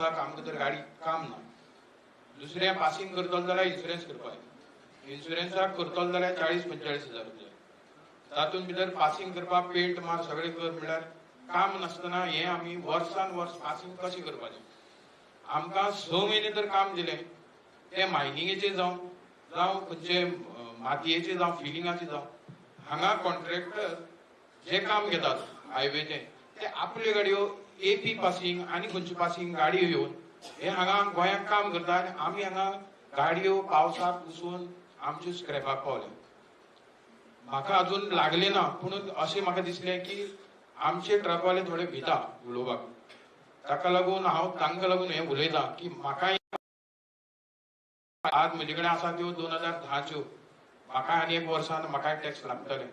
आमकां तर गाडी काम ना. दुसरें पासींग करतलो जाल्यार इन्शुरन्स करपाक जाय, इन्शुरन्साक करतलो जाल्यार 40-45 हजार रुपया, तातूंत भितर पासींग करपाक पेंट मार सगळें कर म्हणल्यार काम नासतना हें आमी वर्सान वर्स पासींग कशें करपाचें? आमकां 6 म्हयने तर काम दिलें, तें मायनिंगेचें जावं जावं खंयचे मातयेचें जावं फिलिंगाचें जावं, हांगा कॉन्ट्रॅक्टर जे काम घेतात हायवेचें ते आपल्यो गाडयो एपी पासींग आनी खंयच्यो पासींग गाडयो येवन हे हांगा गोंयांत काम करता आनी आमी हांगा गाडयो पावसाक पुसून आमच्यो स्क्रॅपाक पावले. म्हाका अजून लागले ना, पूण अशें म्हाका दिसलें की आमचे ट्रकवाले थोडे भिता उलोवपाक, ताका लागून हांव तांकां लागून हें उलयतां की म्हाका आज म्हजे कडेन आसा त्यो 2010च्यो, म्हाका आनी एक वर्सान म्हाकाय टॅक्स लागतले.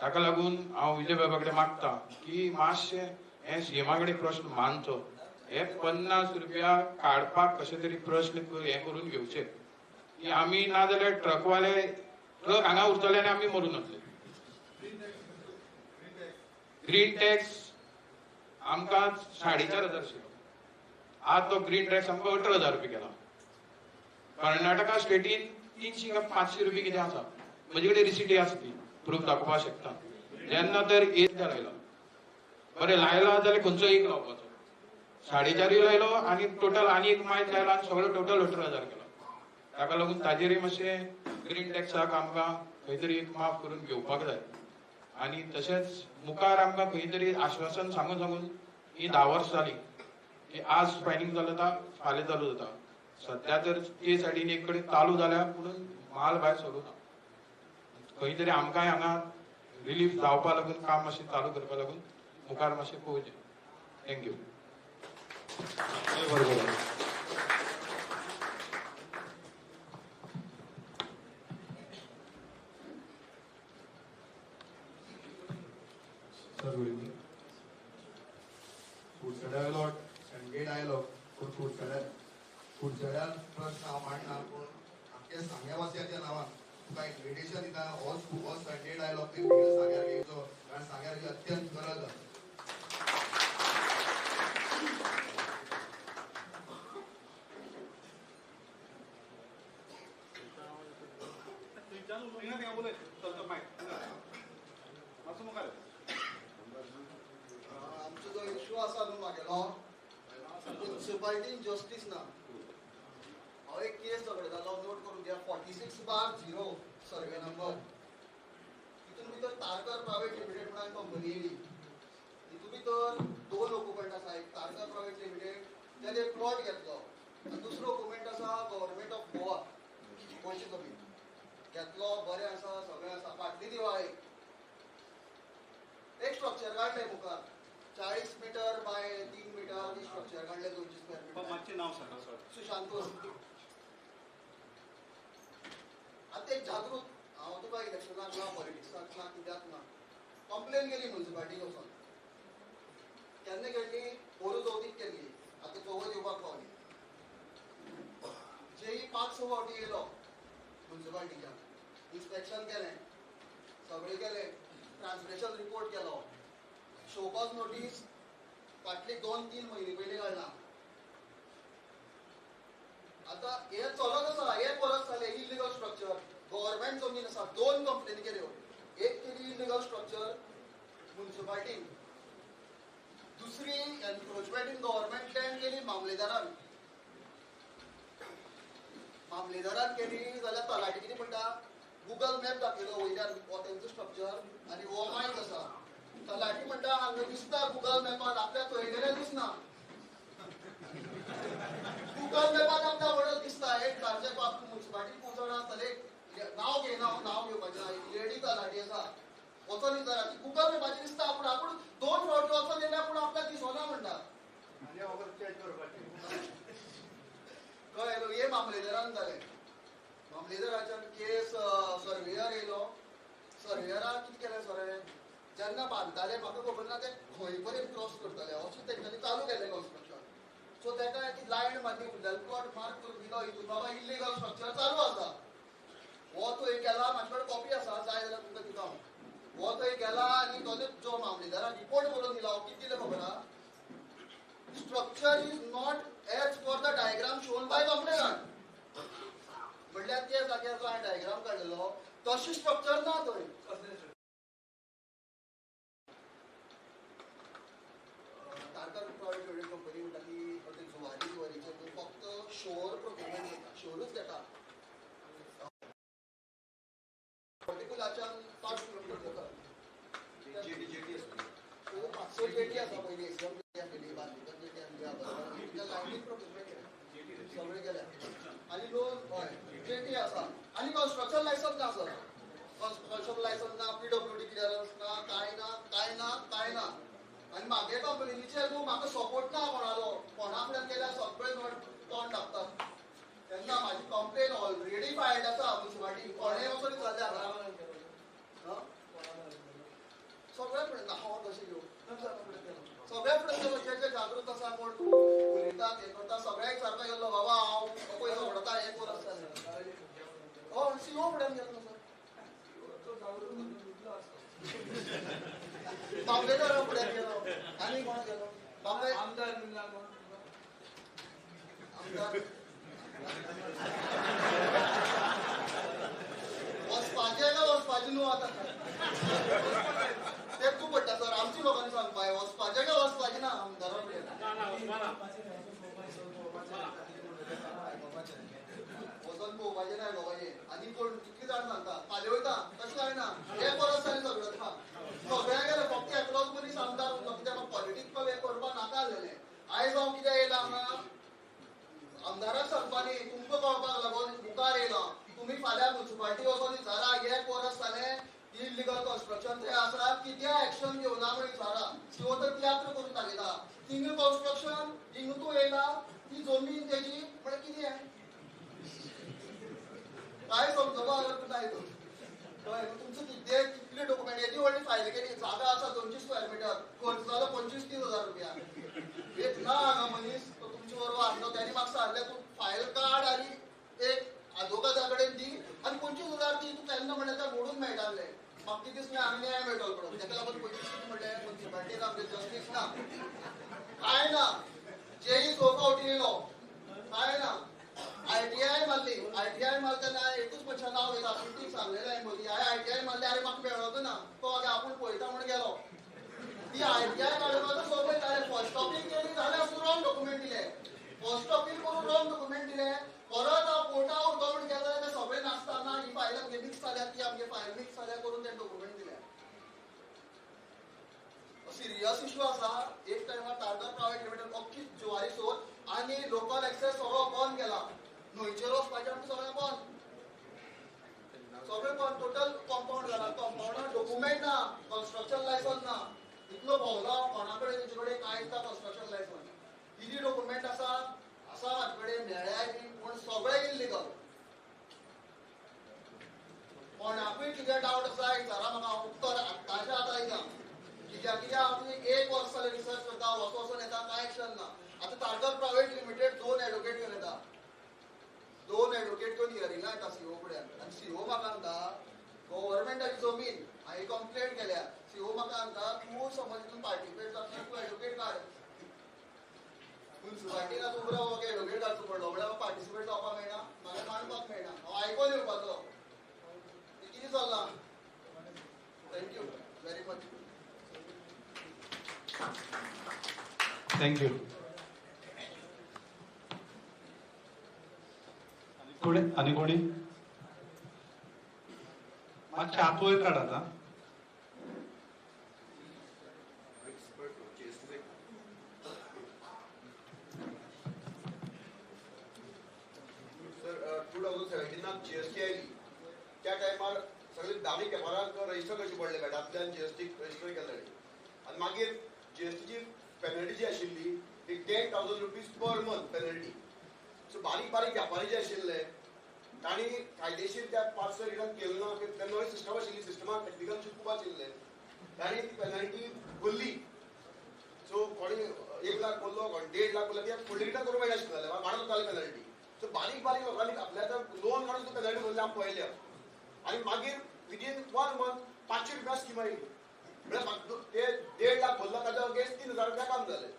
ताका लागून हांव विजय बाबा कडेन मागता की मातशें हें सीएमा कडेन प्रश्न मानचो, हे 50 रुपया काडपाक कशें तरी प्रश्न हें करून घेवचे की आमी ना जाल्यार ट्रकवाले ट्रक हांगा उरतले आनी आमी मरून वतले. ग्रीन टॅक्स आमकां 4,500 आशिल्लो, आज तो ग्रीन टॅक्स आमकां 18,000 रुपया केला. कर्नाटका स्टेटीन 300 काय 500 रुपया कितें आसा, म्हजे कडेन रिसिटी आसा ती प्रूफ दाखोवपाक शकता. जेन्ना तर एक लायलो, बरें लायला जाल्यार खंयचो एक लावपाचो, 4.5 लायलो आनी टोटल आनी एक मायज लायलो आनी सगळो टोटल 18,000 केलो. ताका लागून ताजेरय मातशें ग्रीन टॅक्साक आमकां खंय तरी एक माफ करून घेवपाक जाय. आनी तशेंच मुखार आमकां खंय तरी आश्वासन सांगून सांगून ही 10 वर्सां जालीं की आज फायनींग जालें जाता फाल्यां चालू जाता. सद्या तर ते सायडीन एक कडेन चालू जाल्या पूण माल भायर सरूं ना. खंय तरी आमकांय हांगा रिलीफ जावपा लागून काम मातशें चालू करपा लागून मुखार मातशें पळोवचें. Thank you. Sir, good evening. कुडचड्या वयलो संडे डायलॉग पूण कुडचड्यार प्रश्न हांव मांडना, पूण आमच्या सांग्यावासियाच्या नांवान तुका इन्विटेशन दिता, हो संडे डायलॉग तुवें बेगीन सांग्यार घेवचो, कारण सांग्यार ही अत्यंत गरज आसा. आमचो जो इश्यू आसा न्हू म्हागेलो म्युनिसिपालिटीन जस्टीस ना. हांव एक केस झगडटालो, नोट करून घ्या, 46/0 सर्वे नंबर. तितून भितर तारकर प्रायव्हेट लिमिटेड म्हणून कंपनी येयली. तितून भितर 2 डॉक्युमेंट आसा, एक तारकर प्रायव्हेट लिमिटेड त्याने एक प्लॉट घेतलो आनी दुसरो डॉक्युमेंट आसा गव्हर्मेंट ऑफ गोवा गोंयची जमीन घेतलो. बरें आसा, सगळें आसा. फाटली दिवाळी एक स्ट्रक्चर काडलें मुखार 40 मिटर बाय 3 मिटर स्ट्रक्चर काडलें, 200 स्क्वेअर मिटर. मातशें नांव सांगा सर. सुशांत. आतां एक जागृत, हांव तुका इलेक्शनाक ना, पॉलिटिक्साक ना, कित्याक ना, कंप्लेन केली म्युनिसिपालिटीक वचोन. केन्ना केल्ली? पोरूं चवथीक केल्ली. आतां चवथ येवपाक पावली. जेई 5-6 फावटी येयलो म्युनिसिपालिटीच्यान, इन्स्पेक्शन केलें, सगळें केलें, ट्रान्सलेशन रिपोर्ट केलो, शोकॉज नोटीस फाटली 2-3 म्हयने पयलीं काडला. आतां हें चलत आसा, एक वरस जालें इलिगल स्ट्रक्चर, गव्हर्मेंट जमीन आसा. 2 कंप्लेनी केल्यो, एक केली इलिगल स्ट्रक्चर म्युनिसिपालिटीन, दुसरी एनक्रोचमेंट इन गव्हर्मेंट लँड केली मामलेदारान. मामलेदारान केली जाल्यार तलाठी कितें म्हणटा, गुगल मॅप दाखयलो वयल्यान हो तेंचो स्ट्रक्चर आनी हो मायज आसा. तलाठी म्हणटा हांगा दिसता गुगल मॅपान, आपल्या थंय गेल्यार दिसना. गुगल मॅपान आपल्या व्हडल दिसता. एक घरचे म्युनिसिपालिटी खूब जाणां आसतले, नांव घेयना हांव, नांव घेवपाचें ना, लेडी तलाठी आसा, वचोन विचारा, ती गुगल मॅपाचेर दिसता पूण आपूण 2 फावटी वचोन येयल्या पूण आपल्याक दिसना म्हणटा. कळ्ळें? हे मामलेदारान जालें. मामलेदाराच्यान केस सर्वेयर येयलो. सर्वेयरान कितें केलें सर, जेन्ना बांदताले म्हाका खबर ना ते खंय पर्यंत क्रॉस करताले, अशें तेंच्यांनी चालू केलें कन्स्ट्रक्शन. सो ताका ती लायन मारली, फुडल्यान प्लॉट मार्क करून दिलो, हितून बाबा इल्लीगल स्ट्रक्चर चालू आसा. हो थंय गेला, म्हाजे कडेन कॉपी आसा, जाय जाल्यार तुमकां दिता हांव. हो थंय गेला आनी तो जो मामलेदारान रिपोर्ट बरोवन दिला, कितें दिलें खबर आसा, structure is not as for the diagram shown by complainant. म्हणल्यार त्या जाग्यार जो हांवें डायग्राम काडलेलो तशें स्ट्रक्चर ना थंय. तारकर प्रायव्हेट लिमिटेड कंपनी म्हणटा ती जुवारी जुवारीचे फक्त शोर प्रोक्युरमेंट घेता, शोरूच घेता. पर्टिकुलाच्यान 5 किलोमिटर जाता. 500 जेटी आसा पयलीं एसीएम आसलेली, बांदोडकर जेटी आसली, लायनीन प्रोक्युरमेंट केल्या सगळें केल्या. आनी लोन हय जेटी आसा आनी कन्स्ट्रक्शन लायसन्स ना सर, कन्स्ट्रक्शन लायसन्स ना, पीडब्ल्यूडी क्लियरन्स ना, कांय ना, कांय ना, कांय ना. आनी म्हागे कंपनीचेर न्हू म्हाका सपोर्ट ना कोणालो, कोणा फुड्यान गेल्यार सगळे तोंड धांपतात. तेन्ना म्हाजी कंप्लेन ऑलरेडी फायल्ड आसा म्युनिसिपालिटी, कोणें वचून विचारलें आतां सगळ्या फुडें हांव कशें घेवं, सगळ्या फुडें गेलो. जे जे जागृत आसा कोण उलयतात हें करता सगळ्यांक विचारपाक गेल्लो बाबा हांव पयसो उडयता हें कर आसता. हय सीओ फुड्यान गेल्लो सर, बांबेकारा फुड्यान गेलो आनी कोण गेलो बांबे आमदार आमदार वचपाचें काय वचपाचें न्हू आतां ते तूं पडटा सर, आमच्या लोकांनी सांगपा वचपाचें काय वचपाचें ना आमदारा फुडें वचोन पळोवपाचें ना आयकोपाचें. आनी कोण कितली जाण सांगता फाल्यां वयता तशें कांय ना, हें परत जालें सगळें सगळ्यां गेलें. फक्त एकलोच मनीस आमदार उरलो कित्याक म्हाका पॉलिटिकल हें करपाक नाका आसलेलें. आयज हांव कित्याक येयलां हांगा आमदाराक सांगपा न्ही, तुमकां कळपाक लागून मुखार येयला. तुमी फाल्यां म्युनिसिपालिटी वचोन विचारा हें कोरस जालें इलिगल कन्स्ट्रक्शन थंय आसा कित्याक एक्शन घेवना म्हूण विचारा. सीओ तर तियात्र करून दाखयता थिंग कन्स्ट्रक्शन हिंग तूं येयला ती जमीन तेजी म्हळ्यार कितें काय समजपा ना हितून. कळ्ळें तुमचो कितें कितले डॉक्युमेंट येदी व्हडली फायल केली. जागा आसा 200 स्क्वेअर मिटर, खर्च जालो 25-30 हजार रुपया. एक ना हांगा मनीस तो तुमचे बरोबर आसलो तेणी म्हाका सांगलें तूं फायल काड आनी एक आदवोगादा कडेन दी आनी 25,000 दी. तूं केन्ना म्हणल्यार ते मोडून मेळटाले. म्हाका कितें दिसलें आनी न्याय मेळटलो म्हणून तेका लागून 25 म्हणलें म्युनिसिपालिटीन आमचें जस्टीस ना कांय ना. जेई सो फावटी येयलो कांय ना. आयटीआय मारली, आयटीआय मारतना एकूच मनशा नांव घेता ती सांगलेलें हांवें मदीं हांवें आयटीआय मारली आरे म्हाका मेळोच ना, तो आगे आपूण पळयता म्हूण गेलो. ती आयटीआय काडपाचो सगळें जालें. फर्स्ट अपील केली जाल्यार रॉंग डॉक्युमेंट दिले, फर्स्ट अपील करून रॉंग डॉक्युमेंट दिले. परत हांव कोर्टा उरतो म्हूण गेलो जाल्यार ते सगळें नासता ना ही फायल आमगे मिक्स जाल्या ती आमगे फायल मिक्स जाल्या करून ते डॉक्युमेंट दिले. सिरियस इशू आसा. एक टायमार तारकर प्रायव्हेट लिमिटेड अख्खी जुवारी सोद आनी लोकल एक्सेस सगळो बंद केला. न्हंयचेर वचपाचें आमकां सगळें बंद, सगळें बंद, टोटल कंपाउंड जाला. कंपाउंडार डॉक्युमेंट ना, कन्स्ट्रक्शन लायसन्स ना. इतलो भोंवलो कोणा कडेन तेजे कडेन कांय दिसता कन्स्ट्रक्शन लायसन्स कितें डॉक्युमेंट आसा आसा म्हाजे कडेन मेळ्ळ्याय बी पूण सगळें इल्लिगल. कोणाकूय कितें डावट आसा विचारा म्हाका, हांव उत्तर आत्ताच्या आतां दिता. कित्याक कित्याक हांव एक वर्स जालें रिसर्च करता, वचो वचोन येता, कांय एक्शन ना. आतां तारकर प्रायव्हेट लिमिटेड 2 एडवोकेट घेवन येता, 2 एडवोकेट घेवन हियरिंगा येता सीओ फुड्यान. आनी सीओ म्हाका सांगता गव्हर्मेंटाची जमीन हांवें कंप्लेन केल्या. सीओ म्हाका सांगता तूं समज हितून पार्टिसिपेट जातलो तूं एडवोकेट काड. म्युनिसिपालिटीन आतां उबो रावपाक एडवोकेट काडचो पडलो म्हळ्यार म्हाका पार्टिसिपेट जावपाक मेळना, म्हाका मांडपाक मेळना, हांव आयकोन येवपाचो. कितें चल्लां. Thank you very much. Thank you. आनी कोणी मातशें हात वयर काडात. सर 2017 जीएसटी आयली त्या टायमार सगळे दावी वेपारांक रजिस्टर करचे पडले बॅटांतल्यान जीएसटी रजिस्टर केले. आनी मागीर जीएसटीची पेनल्टी जी आशिल्ली ती 10,000 rupees per month penalty. So बारीक बारीक व्यापारी जे आशिल्ले तांणी कायदेशीर त्या 5 रिटर्न केलें ना, तेन्ना नवी सिस्टम आशिल्ली, सिस्टमाक टेक्निकल इशू खूब आशिल्ले, तांणी ती पेनल्टी भरली. सो कोणी 1 लाख भरलो, कोणी 1.5 लाख भरलो, ते फुडले रिटर्न करूंक मेळनाशिल्लें, वाडत वताली पेनल्टी. सो बारीक बारीक लोकांनी आपल्या लोन काडून सुद्दां पेनल्टी भरली आमी पळयल्या. आनी मागीर विदीन 1 मंथ 500 रुपया स्कीम आयली, म्हळ्यार ते 1.5 लाख भरला ताच्या अगेन्स्ट 3,000 रुपया काम जालें.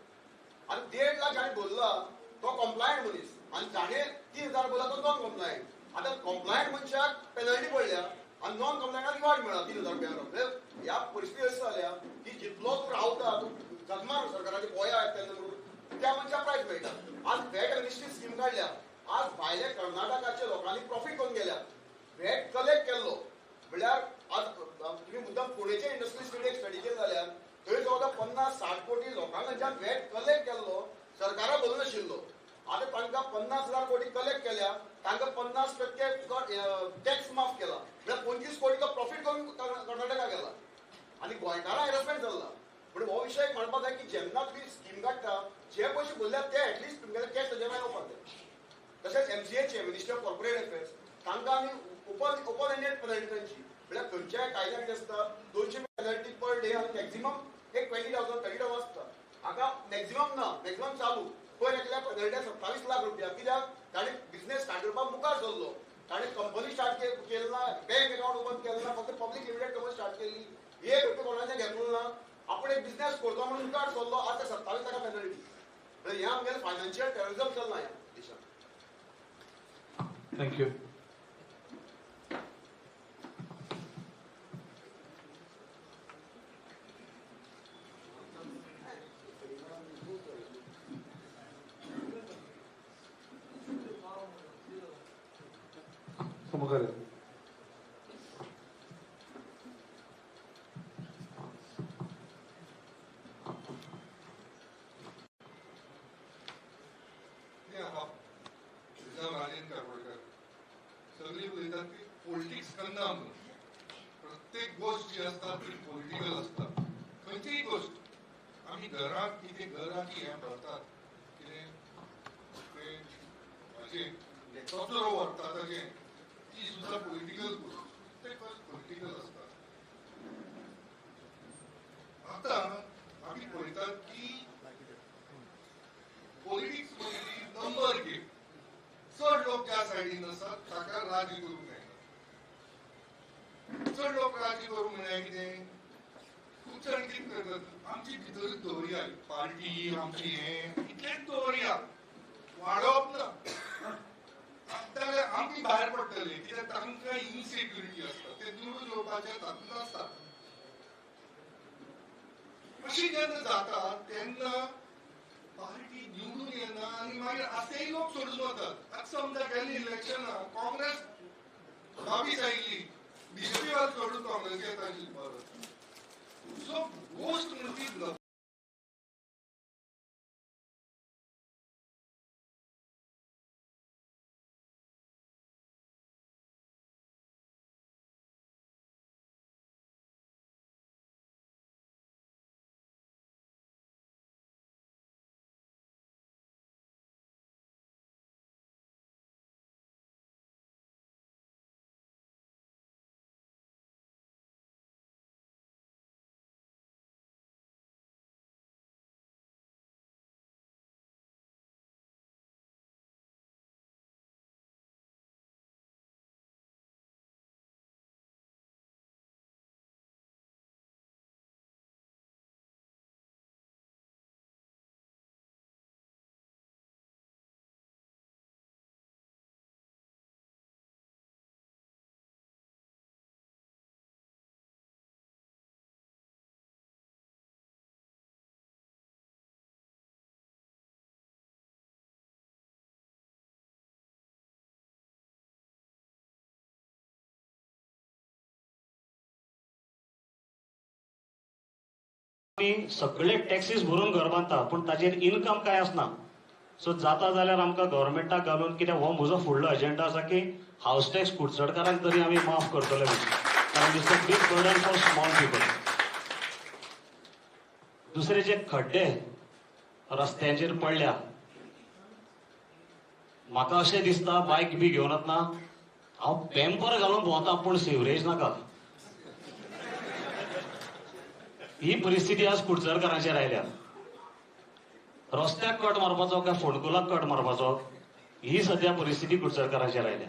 आनी 1.5 लाख जाणें भरला तो कॉम्प्लायंट मनीस आनी ताणें 3,000 भरला तो नॉन कॉम्प्लायंट. आतां कॉम्प्लायंट मनशाक पेनल्टी पडल्या आनी नॉन कॉम्प्लायंटाक रिवार्ड मेळ्ळा 3,000 रुपया. ह्या परिस्थिती अशी जाल्या की जितलो तूं रावता तूं जगमार सरकाराचे गोया तेन्ना म्हणून त्या मनशाक प्रायज मेळटा. आज व्हॅट एमनेस्टी स्कीम काडल्या, आज भायल्या कर्नाटकाच्या लोकांनी प्रॉफीट करून गेल्या. व्हॅट कलेक्ट केल्लो म्हणल्यार आज तुमी मुद्दाम पुणेचे इंडस्ट्री स्टेट एक स्टडी केली जाल्यार थंय जवळ 50-60 कोटी लोकां व्हॅट कलेक्ट केल्लो सरकारा भरून आशिल्लो. आतां तांकां 50,000 कोटी कलेक्ट केल्या, तांकां 50% टॅक्स माफ केला, म्हळ्यार 25 कोटी तो प्रॉफीट करून कर्नाटका गेला आनी गोंयकारां हॅरसमेंट चल्ला. पूण हो विशय म्हणपाक जाय की जेन्ना तुमी स्कीम काडटा जे पयशे भरल्यात ते एटलिस्ट तुमगेले कॅश ताजे येवपाक जाय. तशेंच एमसीएचे मिनिस्ट्री ऑफ कॉर्पोरेट अफेर्स तांकां आमी ओपन एंडेड पेनल्टी तांची, म्हळ्यार खंयच्याय कायद्याक कितें आसता 200 पेनल्टी पर डे आनी मॅक्झिमम एक 20,000 30,000 आसता. हांगा मॅक्झिमम ना, मॅक्झिमम चालू पयर एकल्या पेनल्टी 27 लाख रुपया. कित्याक ताणें बिझनेस स्टार्ट करपाक मुखार सरलो, ताणें कंपनी स्टार्ट केली ना, बँक अकावंट ओपन केलें ना, फक्त पब्लीक लिमिटेड कंपनी स्टार्ट केली, 1 रुपया कोणाचें घेतलो ना, आपण एक बिझनेस करतो म्हणून मुखार सरलो, आज 27 लाख पेनल्टी. म्हणजे ह्या आमगेलें फायनान्शियल टेररिझम चल्लां ह्या देशांत. Thank you. मुखार राजेंद्र कारवडकर सगळी उलयतात की पॉलिटिक्स करना म्हणून. प्रत्येक गोष्ट जी आसता ती पॉलिटिकल आसता. खंयचीय गोष्ट आमी घरांत कितें घरांत हें भरतात कितें तें हाजें कचरो व्हरता ताजें ती सुद्दां पॉलिटिकल गोष्ट, ते पॉलिटिकल आसता. आतां आमी पळयतात की पॉलिटिक्स म्हणजे नंबर गेम. चड लोक ज्या सायडीन आसात ताका राज्य करूंक मेळना. चड लोक राज्य करूंक मेळना कितें खूब जाण कितें करतात आमची भितरूच दवरया पार्टी आमची हें इतलेंच दवरया, वाडोवप ना. जाल्यार आमी भायर पडटले कित्याक तांकां इनसेक्युरिटी आसता, ते निवडून येवपाचे तातूंत आसता. अशी जेन्ना जाता तेन्ना पार्टी निवडून येना आनी मागीर आसेय लोक सोडून वतात. आतां समजा गेल्ली इलेक्शनां काँग्रेस 22 आयिल्ली, बीजेपी वाल सोडून काँग्रेस येता आशिल्ली परत. सो गोश्ट म्हणटी आमी सगळे टॅक्सीस भरून घर बांदता पूण ताचेर इनकम काय आसना. सो जाता जाल्यार आमकां गव्हर्मेंटाक घालून कित्याक हो म्हजो फुडलो एजेंडा आसा की हावस टॅक्स कुडचडकारांक तरी आमी माफ करतले, कारण it's a big burden for small people. दुसरे जे खड्डे रस्त्यांचेर पडल्या, म्हाका अशें दिसता बायक बी घेवन वतना हांव पॅम्पर घालून भोंवता पूण सिवरेज नाका. ही परिस्थिती आज कुडचडकारांचेर आयल्या. रस्त्याक कट मारपाचो काय फोंडकुलाक कट मारपाचो ही सद्या परिस्थिती कुडचडकारांचेर आयल्या.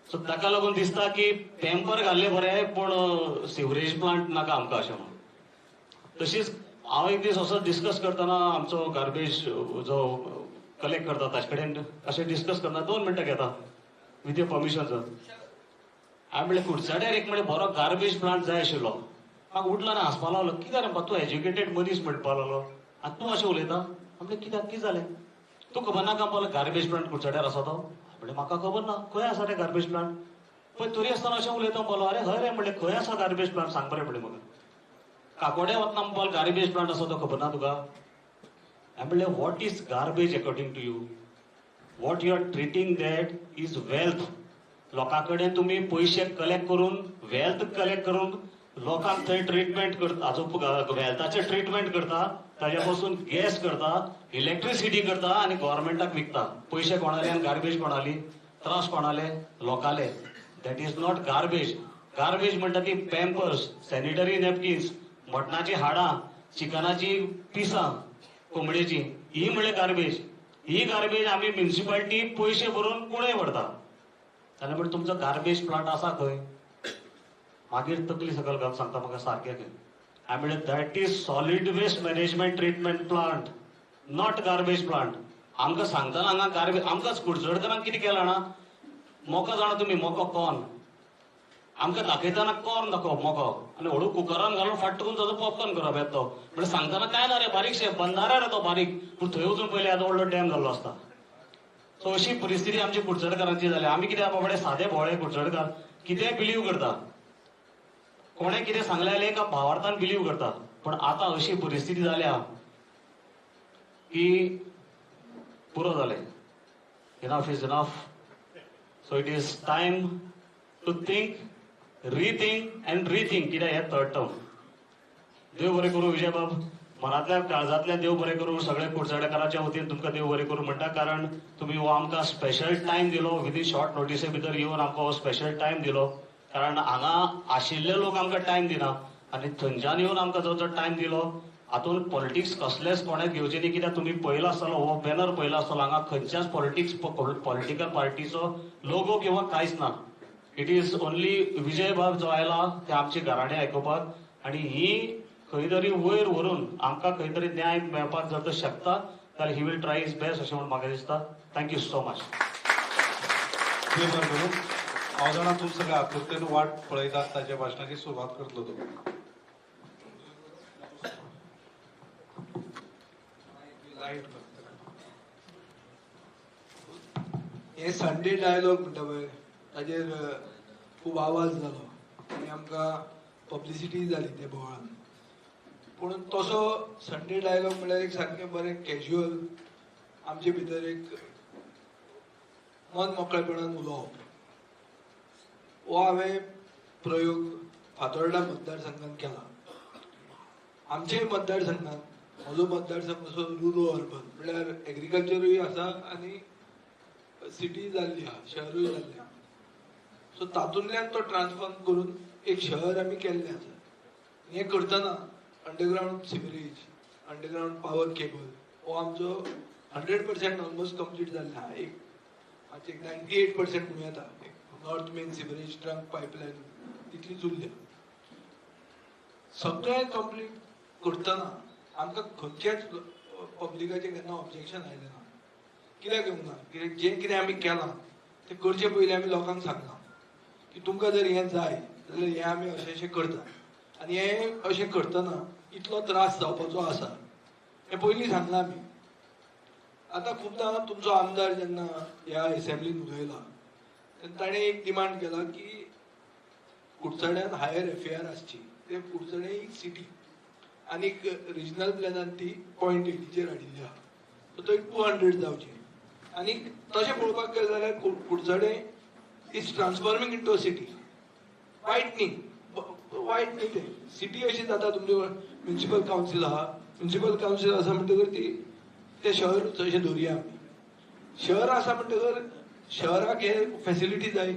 सो ताका लागून दिसता की पॅम्पर घाल्ले बरें पूण सिवरेज प्लांट नाका आमकां अशें म्हणून. तशीच हांव एक दीस असो डिस्कस करतना आमचो गार्बेज जो कलेक्ट करता ताचे कडेन अशें डिस्कस करना, 2 मिनटां घेता विथ your permission sir. हांवें म्हणलें कुडचड्यार एक म्हणलें बरो गार्बेज प्लांट जाय आशिल्लो. म्हाका उठलो ना हांसपा लागलो, कित्याक रे तूं एज्युकेटेड मनीस म्हणपा लागलो आनी तूं अशें उलयता. म्हणलें कित्याक, कितें जालें, तूं खबर ना का म्हणलो गार्बेज प्लांट कुडचड्यार आसा तो? म्हणलें म्हाका खबर ना, खंय आसा रे गार्बेज प्लांट? पळय तरी आसतना अशें उलयता म्हणलो, अरे हय रे म्हणलें खंय आसा गार्बेज प्लांट सांग बरें म्हणलें म्हाका. काकोड्या वतना म्हणपाक गार्बेज प्लांट आसा तो खबर ना तुका? हांवें म्हणलें what is garbage according to you? What you are treating that is wealth. लोकां कडेन तुमी पयशे कलेक्ट करून वेल्थ कलेक्ट करून लोकांक थंय ट्रिटमेंट करता, हाजो वेल्थाचें ट्रिटमेंट करता, ताज्या पासून गॅस करता, इलेक्ट्रिसिटी करता आनी गव्हर्मेंटाक विकता. पयशे कोणाले आनी गार्बेज कोणाली, त्रास कोणाले, लोकांले. That is not garbage. Garbage म्हणटा ती पॅम्पर्स, सॅनिटरी नॅपकिन्स, मटणाची हाडां, चिकनाची पिसां, कोंबडेची, ही म्हणल्यार गार्बेज. ही गार्बेज आमी म्युनिसिपालिटी पयशे भरून कुणे व्हरता. जाल्यार म्हणटा तुमचो गार्बेज प्लांट आसा खंय? मागीर तकली सकयल घालून सांगता म्हाका सारकें खंय. हांवें म्हणलें that is solid waste management treatment plant, not garbage plant. आमकां सांगतना हांगा गार्बेज, आमकां कुडचडकरांक कितें केलां जाणा, मोको जाणा तुमी, मोको कॉर्न आमकां दाखयतना कॉर्न दाखोवप मोको आनी हळू कुकरान घालून फाटकून ताजो पॉपकॉर्न करप येता तो. म्हणल्यार सांगतना कांय ना रे, बारीकशें बंदारा रे तो बारीक, पूण थंय वचून पयलीं आतां व्हडलो डॅम जाल्लो आसता. सो अशी परिस्थिती आमची कुडचडकारांची जाल्या. आमी कितें बाबडे सादे भोळे कुडचडकार कितेंय बिलीव करता, कोणें कितें सांगलें जाल्यार एका भावार्थान बिलीव करता. पण आतां अशी परिस्थिती जाल्या की पुरो जालें, enough is enough. So it is time to think, rethink and rethink. कित्याक हें थर्ड टर्म. देव बरें करूं विजयबाब, मनांतल्या काळजांतल्यान देव बरें करूं सगळे कुडचडेकाराच्या वतीन तुमकां देव बरें करूं म्हणटा, कारण तुमी हो आमकां स्पेशल टायम दिलो, विदीन शॉर्ट नोटीसे भितर येवन आमकां हो स्पेशल टायम दिलो. कारण हांगा आशिल्ले लोक आमकां टायम दिना आनी थंयच्यान येवन आमकां जो जो टायम दिलो हातून पॉलिटिक्स कसलेच कोणें घेवचें न्ही. कित्याक तुमी पळयला आसतलो हो बॅनर पळयला आसतलो, हांगा खंयच्याच पॉलिटिक्स पॉलिटिकल पार्टीचो लोगो किंवा कांयच ना. It is only विजयबाब जो आयला ते आमची घराणें आयकुपाक आनी ही खंय तरी वयर व्हरून आमकां खंय तरी न्याय मेळपाक जर तो शकता जाल्यार he will try his best अशें म्हूण म्हाका दिसता. Thank you so much. हांव जाणा तूं सगळे आतुरतेन वाट पळयतात ताच्या भाशणाची सुरवात करतलो तूं. हे संडे डायलॉग म्हणटा पळय ताजेर खूब आवाज जालो आनी आमकां पब्लिसिटी जाली त्या बोवाळान. पूण तसो संडे डायलॉग म्हणल्यार एक सारकें बरें कॅज्युअल आमचे भितर एक मन मोकळेपणान उलोवप हो हांवें प्रयोग फातोर्डा मतदारसंघात केला. आमच्याय मतदारसंघात, म्हजो मतदारसंघ असो रुरल अर्बन म्हणल्यार एग्रीकल्चरूय आसा आनी सिटी जाल्ली आहा, शहरूय जाल्लें आहा. सो तातूंतल्यान तो ट्रान्सफॉर्म करून एक शहर आमी केल्लें आसा. हें करतना underground sewerage, underground power cable हो आमचो 100% ऑलमोस्ट कंप्लीट जाल्लो आहा. एक मातशें 98% म्हणूं येता. North main sewerage trunk pipeline तितलीच उरल्या. सगळें कंप्लीट करतना आमकां खंयच्याच पब्लिकाचें केन्ना ऑब्जेक्शन आयलें ना. कित्याक येवंक ना? कित्याक जें कितें आमी केलां तें करचे पयलीं आमी लोकांक सांगलां की तुमकां जर हें जाय जाल्यार हें आमी अशें अशें करता आनी हें अशें करतना इतलो त्रास जावपाचो आसा हें पयलीं सांगलां आमी. आतां खुबदां तुमचो आमदार जेन्ना ह्या एसेंब्लीन उलयला तेन्ना ताणें एक डिमांड केला की कुडचड्यान हायर एफएआर आसची. ते कुडचडें एक सिटी आनी रिजनल प्लॅनान ती 0.8चेर हाडिल्ली आहा, सो थंय 200 जावची. आनी तशें पळोवपाक गेलें जाल्यार Curchorem is transforming into a city. वायट न्ही, वायट न्ही तें सिटी अशी जाता. तुमचे म्युनिसिपल कावन्सील आहा, म्युनिसिपल कावन्सील आसा म्हणटकर ती तें शहर अशें धरुया आमी. शहर आसा म्हणटकर शहराक हे फॅसिलिटी जाय,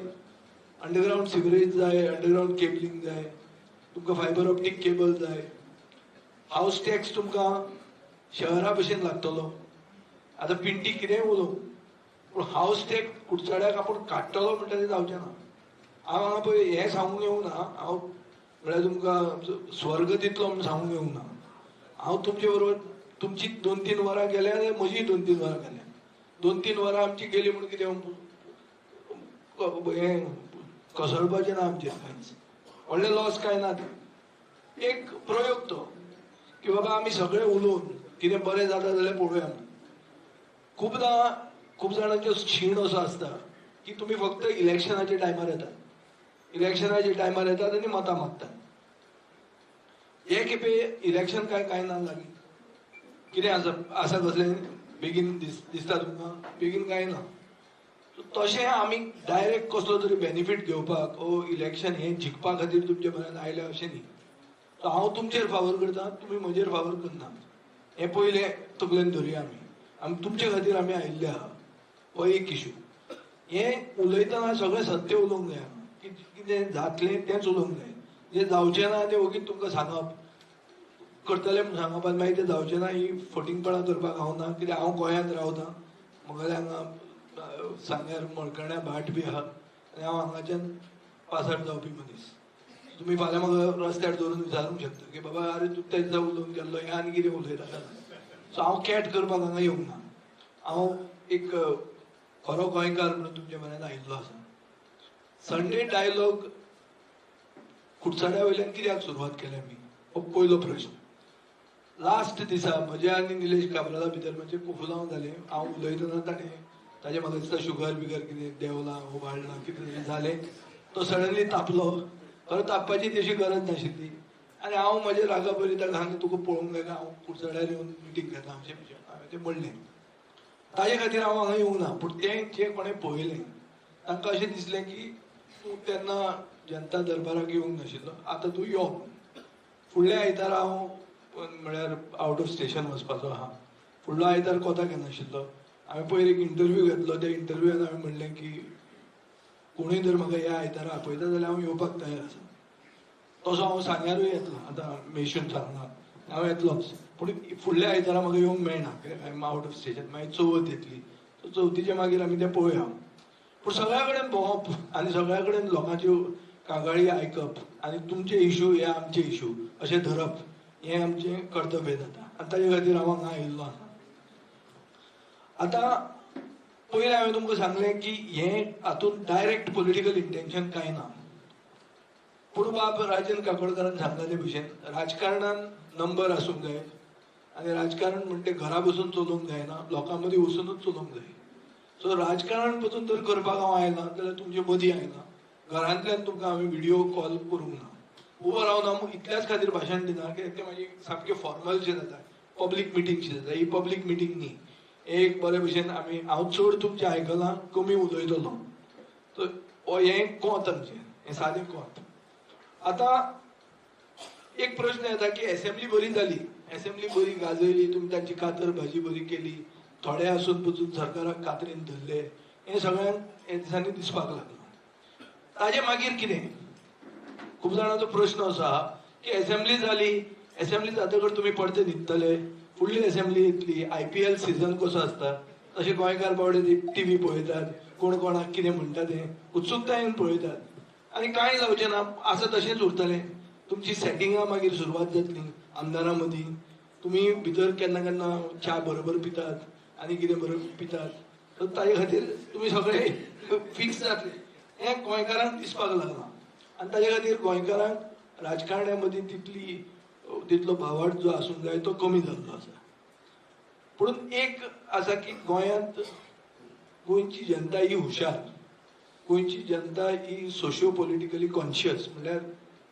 अंडरग्रावंड सिवरेज जाय, अंडरग्रावंड केबलिंग जाय, तुमकां फायबर ऑप्टीक केबल जाय, हावस टॅक्स तुमकां शहरा भशेन लागतलो. आतां पिंटी कितेंय उलोवं पूण हावस टॅक्स कुडचड्याक आपूण काडटलो म्हणटा तें जावचें ना. हांव हांगा पळय हें सांगूंक येवंक ना, हांव म्हळ्यार तुमकां स्वर्ग दितलो म्हूण सांगूंक येवंक ना. हांव तुमचे बरोबर तुमची 2-3 वरां गेल्या आनी म्हजी 2-3 वरां गेल्या. 2-3 वरां आमची गेली म्हणून कितें हें कोसळपाचें ना आमचेर, कांयच व्हडलें लॉस कांय ना. एक प्रयोग तो की बाबा आमी सगळे उलोवन कितें बरें जाता जाल्यार पळोवया. खुबदां खूब जाणांचो शीण असो आसता की तुमी फक्त इलेक्शनाच्या टायमार येतात, इलेक्शनाच्या टायमार येतात आनी मतां मागतात. हे खेपे इलेक्शन काय कांय ना लागीं, कितें आसा आसा कसलें बेगीन दिसता तुमकां, बेगीन कांय ना. तशें आमी डायरेक्ट कसलो तरी बेनिफीट घेवपाक ओ इलेक्शन हें जिखपा खातीर तुमचे पर्यंत आयले अशें न्ही. सो हांव तुमचेर फावर करता, तुमी म्हजेर फावर करना, हें पयलें तकलेन धरुया. आमी आमी तुमचे खातीर आमी आयिल्ले आहा, हो एक इशू. हें उलयतना सगळें सत्य उलोवंक जाय, कितें जातलें तेंच उलोवंक जाय. जें जावचें ना तें ओगीच तुमकां सांगप करतलें म्हूण सांगप आनी मागीर तें जावचें ना ही फटींगपणां करपाक हांव ना. कित्याक हांव गोंयांत रावता, म्हगेलें हांगा सांग्यार मळकर्ण्या भाट बी आहा आनी हांव हांगाच्यान पासार जावपी मनीस. तुमी फाल्यां म्हाका रस्त्यार दवरून विचारूंक शकता की बाबा अरे तूं त्या दिसा उलोवन गेल्लो हें आनी कितें उलयता. सो हांव कॅट करपाक हांगा येवंक ना, हांव एक खरो गोंयकार म्हणून तुमच्या म्हऱ्यांत आयिल्लो आसा. संडे डायलॉग कुडचड्या वयल्यान कित्याक सुरवात केली आमी, हो पयलो प्रश्न. लास्ट दिसा म्हज्या आनी निलेश काब्राला भितर म्हणजे कोफुलांव जालें. हांव उलयतना ताणें ताजें म्हाका दिसता शुगर बिगर कितें देंवलां वाडलां कितें तरी जालें, तो सडनली तापलो. खरो तापपाची तशी गरज नाशिल्ली आनी हांव म्हजे रागा पयलीं ताका सांगलें तुका पळोवंक जाय हांव कुडचड्यार येवन मिटींग घेता अशें हांवें तें म्हणलें. ताजे खातीर हांव हांगा येवंक ना, पूण तें जें कोणें पळयलें तांकां अशें दिसलें की तूं तेन्ना जनता दरबाराक येवंक नाशिल्लो, आतां तूं यो. फुडल्या आयतारा हांव म्हळ्यार आवट ऑफ स्टेशन वचपाचो आहा, फुडलो आयतार कोताक येनाशिल्लो. हांवें पयर एक इंटरव्यू घेतलो, त्या इंटरव्यून हांवें म्हणलें की कोणूय जर म्हाका ह्या आयतारा आपयता जाल्यार हांव येवपाक तयार आसा. तसो हांव सांग्यारूय येतलो, आतां मेशून सांगना हांव येतलोच, पूण फुडल्या आयतारा म्हाका येवंक मेळना कित्याक I am out of station. मागीर चवथ येतली, सो चवथीच्या मागीर आमी तें पळोवया. पूण सगळ्या कडेन भोंवप आनी सगळ्या कडेन लोकांच्यो कागाळी आयकप आनी तुमचे इशू हे आमचे इशू अशें धरप हें आमचें कर्तव्य जाता आनी ताजे खातीर हांव हांगा आयिल्लो आसा. आतां पयलें हांवें तुमकां सांगलें की हें हातूंत डायरेक्ट पॉलिटिकल इंटेन्शन कांय ना, पूण बाब राजन काकोडकारान सांगला ते भशेन राजकारणान नंबर आसूंक जाय आनी राजकारण म्हणटे घरा बसून चलोवंक जायना, लोकां मदीं वचुनूच चलोवंक जाय. सो राजकारण पसून जर करपाक हांव आयला जाल्यार तुमचे मदीं आयला, घरांतल्यान तुमकां हांवें व्हिडियो कॉल करूंक ना, उबो रावन हांव इतल्याच खातीर भाशण दिना कित्याक तें मागीर सामकें फॉर्मल शें जाता, पब्लीक मिटींग शें जाता. ही पब्लीक मिटींग न्ही, एक बरे भशेन आमी हांव चड तुमचें आयकलां, कमी उलयतलो. सो हें कोंत आमचें, हें सादें कोंत. आतां एक प्रश्न येता की एसेंब्ली बरी जाली, एसेंब्ली बरी गाजयली, तुमी तांची कातर भाजी बरी केली, थोडे आसून पसून सरकाराक कातरीन धरले, हें सगळ्यांक हे दिसांनी दिसपाक लागलां. ताजे मागीर कितें, खूब जाणांचो प्रश्न असो आहा की एसेंब्ली जाली, एसेंब्ली जातकच तुमी परते न्हिदतले, फुडली एसेंब्ली येतली, IPL season कसो आसता तशें गोंयकार बावडे टीव्ही पळयतात, कोण कोणाक कितें म्हणटा तें उत्सुकतायेन पळयतात आनी कांय जावचें ना, आसा तशेंच उरतलें. तुमची सेटिंगां मागीर सुरवात जातली आमदारां मदीं, तुमी भितर केन्ना केन्ना च्या बरोबर पितात आनी कितें बरोबर पितात, सो ताजे खातीर तुमी सगळे फिक्स जातले हें गोंयकारांक दिसपाक लागलां. आनी ताजे खातीर गोंयकारांक राजकारण्या मदीं तितलो भावार्थ जो आसूंक जाय तो कमी जाल्लो आसा. पूण एक आसा की गोंयांत गोंयची जनता ही हुशार, गोंयची जनता ही सोशियो पॉलिटिकली कॉन्शियस, म्हणल्यार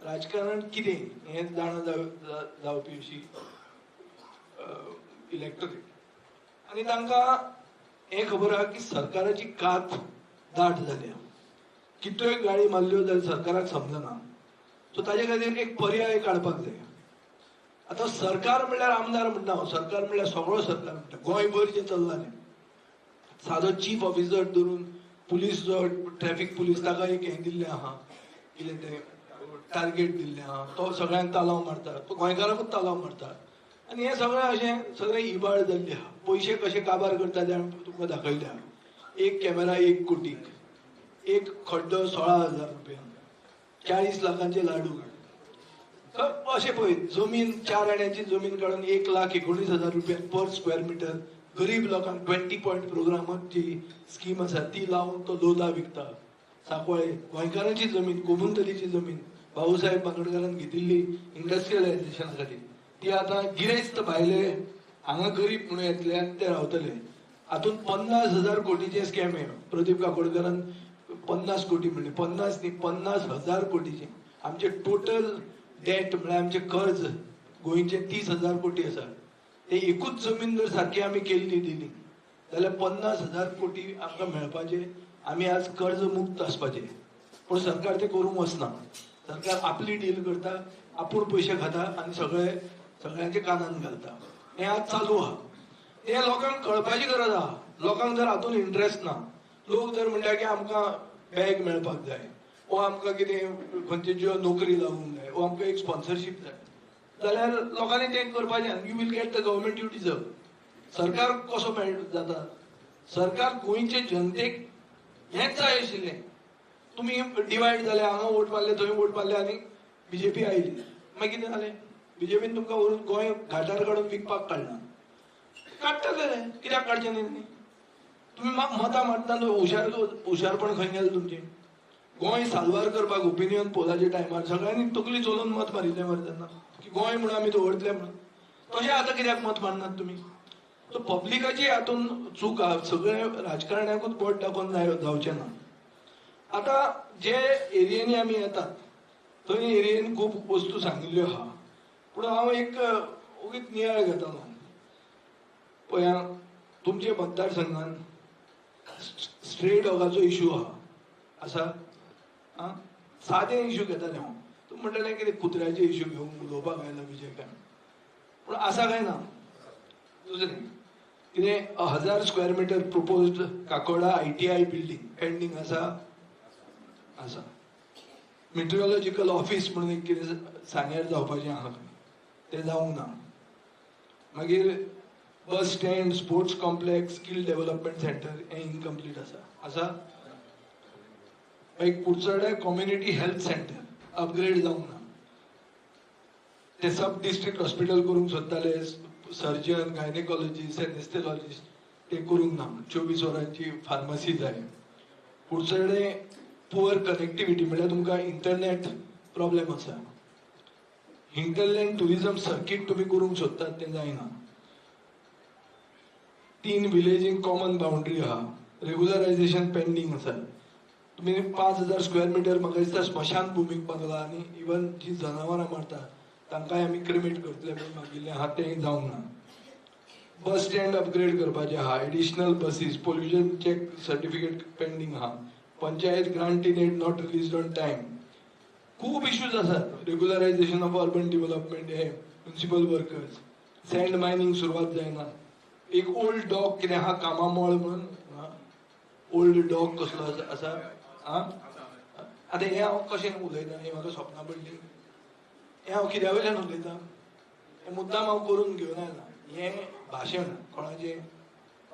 राजकारण कितें हें जाणा जावपी अशी इलेक्टोरेट, आनी तांकां हें खबर आहा की सरकाराची कात दाट जाल्या, कितल्योय गाळी मारल्यो जाल्यार सरकाराक समजना. सो ताजे खातीर एक पर्याय काडपाक जाय. आतां सरकार म्हणल्यार आमदार म्हणटा हांव, सरकार म्हणल्यार सगळो सरकार म्हणटा, गोंयभर जें चल्लां तें, सादो चीफ ऑफिसर धरून पुलीस जो ट्रॅफिक पुलीस ताका एक हें दिल्लें आहा, कितें तें टार्गेट दिल्लें आहा, तो सगळ्यांक तालांव मारता, तो गोंयकाराकूच तालांव मारता. आनी हें सगळें अशें सगळें इबाड जाल्लें आहा. पयशे कशे काबार करता ते आमी तुमकां दाखयले आहा. एक कॅमेरा 1 कोटीक, एक खड्डो 16,000 रुपया, 40 लाखांचे लाडू. अशें पळय, जमीन 4 आण्याची जमीन काडून 1,19,000 रुपया पर स्क्वेअर मिटर गरीब लोकांक 20 पॉयंट प्रोग्रामाची स्कीम आसा ती लावन तो लोला विकता. सांकवाळे गोंयकारांची जमीन, कोमुंतलीची जमीन भाऊसाहेब बांदोडकारान घेतिल्ली इंडस्ट्रियलायझेशना खातीर, ती आतां गिरेस्त भायले हांगा गरीब म्हणून येतले आनी ते रावतले. हातूंत 50,000 कोटीचे स्कॅम आहे. प्रदीप काकोडकरान 50 कोटी म्हणले, 50 न्ही 50,000 कोटीचे. आमचे टोटल डेट म्हळ्यार आमचे कर्ज गोंयचे 30,000 कोटी आसा. ते एकूच जमीन जर सारकी आमी केल्ली दिली जाल्यार 50,000 कोटी आमकां मेळपाचे, आमी आज कर्ज मुक्त आसपाचे. पूण सरकार ते करूंक वचना. सरकार आपली डील करता, आपूण पयशे खाता आनी सगळे सगळ्यांच्या कानान घालता. हें आज चालू आहा. हें लोकांक कळपाची गरज आहा. लोकांक जर हातून इंट्रस्ट ना, लोक जर म्हणटा की आमकां बॅग मेळपाक जाय वो आमकां कितें खंयची ज्यो नोकरी लागूंक जाय वो आमकां एक स्पॉन्सरशीप जाय जाल्यार लोकांनी तें करपाचें. You will get the government you deserve. सरकार कसो मेळ जाता? सरकार गोंयचे जनतेक हेंच जाय आशिल्लें. तुमी डिवायड जाले, हांगा वोट मारले थंय वोट मारले आनी बीजेपी आयली. मागीर कितें जालें? बीजेपीन तुमकां व्हरून गोंय घाटार काडून विकपाक काडलां. काडटले रे, कित्याक काडचें न्ही? तुमी मतां मारतना हुशारपण खंय गेलें तुमचें? गोंय साल्वार करपाक ओपिनियन पोलाच्या टायमार सगळ्यांनी तकली चलोवन मत मारिल्लें मरे तेन्ना की गोंय म्हणून आमी दवरतले म्हणून. तशें आतां कित्याक मत मारनात तुमी? सो पब्लिकाची हातून चूक आहा. सगळे राजकारण्याकूच बोट दाखोवन जावचें ना. आतां जे एरियेनी आमी येतात थंय एरियेन खूब वस्तू सांगिल्ल्यो आहा. पूण हांव एक ओगीच नियाळ घेतालो. पळया, तुमचे मतदारसंघान स्ट्रे डॉगाचो इशू आहा, आसा. आं, सादे इशू घेताले हांव. तूं म्हणटलें कितें कुत्र्याचे इशू घेवन उलोवपाक आयला विजय काय? पूण आसा काय ना? दुसरें कितें 1000 square metre proposed Kakoda ITI building pending आसा, आसा. मिट्रियोलॉजिकल ऑफिस म्हणून एक कितें सांग्यार जावपाचें आहा, तें जावंक ना. मागीर bus stand, sports complex, skill development centre हें इनकम्प्लीट आसा, आसा. मागीर Curchorem community health centre upgrade जावंक ना. ते सब डिस्ट्रिक्ट हॉस्पिटल करूंक सोदताले, सर्जन, गायनेकॉलॉजिस्ट, एनेस्थेलॉजिस्ट ते करूंक ना. 24 वरांची फार्मासी जाय. कुडचडे पुअर कनेक्टिविटी म्हळ्यार तुमकां इंटरनेट प्रॉब्लेम आसा. हिंटरलँड ट्युरिजम सर्कीट तुमी करूंक सोदतात तें जायना. 3 विलेजींक कॉमन बाउंड्री आहा, रेगुलरायझेशन पेंडींग आसा. तुमी 5000 स्क्वेअर मिटर म्हाका दिसता स्मशान भुमीक मागला आनी इवन जी जनावरां मारता तांकांय आमी क्रिमेट करतले म्हणून मागिल्लें आहा, तें जावंक ना. बस स्टँड अपग्रेड करपाचें आहा, additional buses, pollution check certificate pending आहा, panchayat grant in aid not released on time. खूब इश्यूज आसात. रेगुलरायझेशन ऑफ अर्बन डेव्हलपमेंट, हे म्युनिसिपल वर्कर्स, सँड मायनींग सुरवात जायना. एक ओल्ड डॉग कितें आहा कामामोळ म्हणून, ओल्ड डॉग कसलो आसा. आतां हें हांव कशें उलयतां, हें म्हाका सपनां पडलीं. हें हांव कित्या वयल्यान उलयतां? हें मुद्दाम हांव करून घेवन आयला. हें भाशण कोणाचें?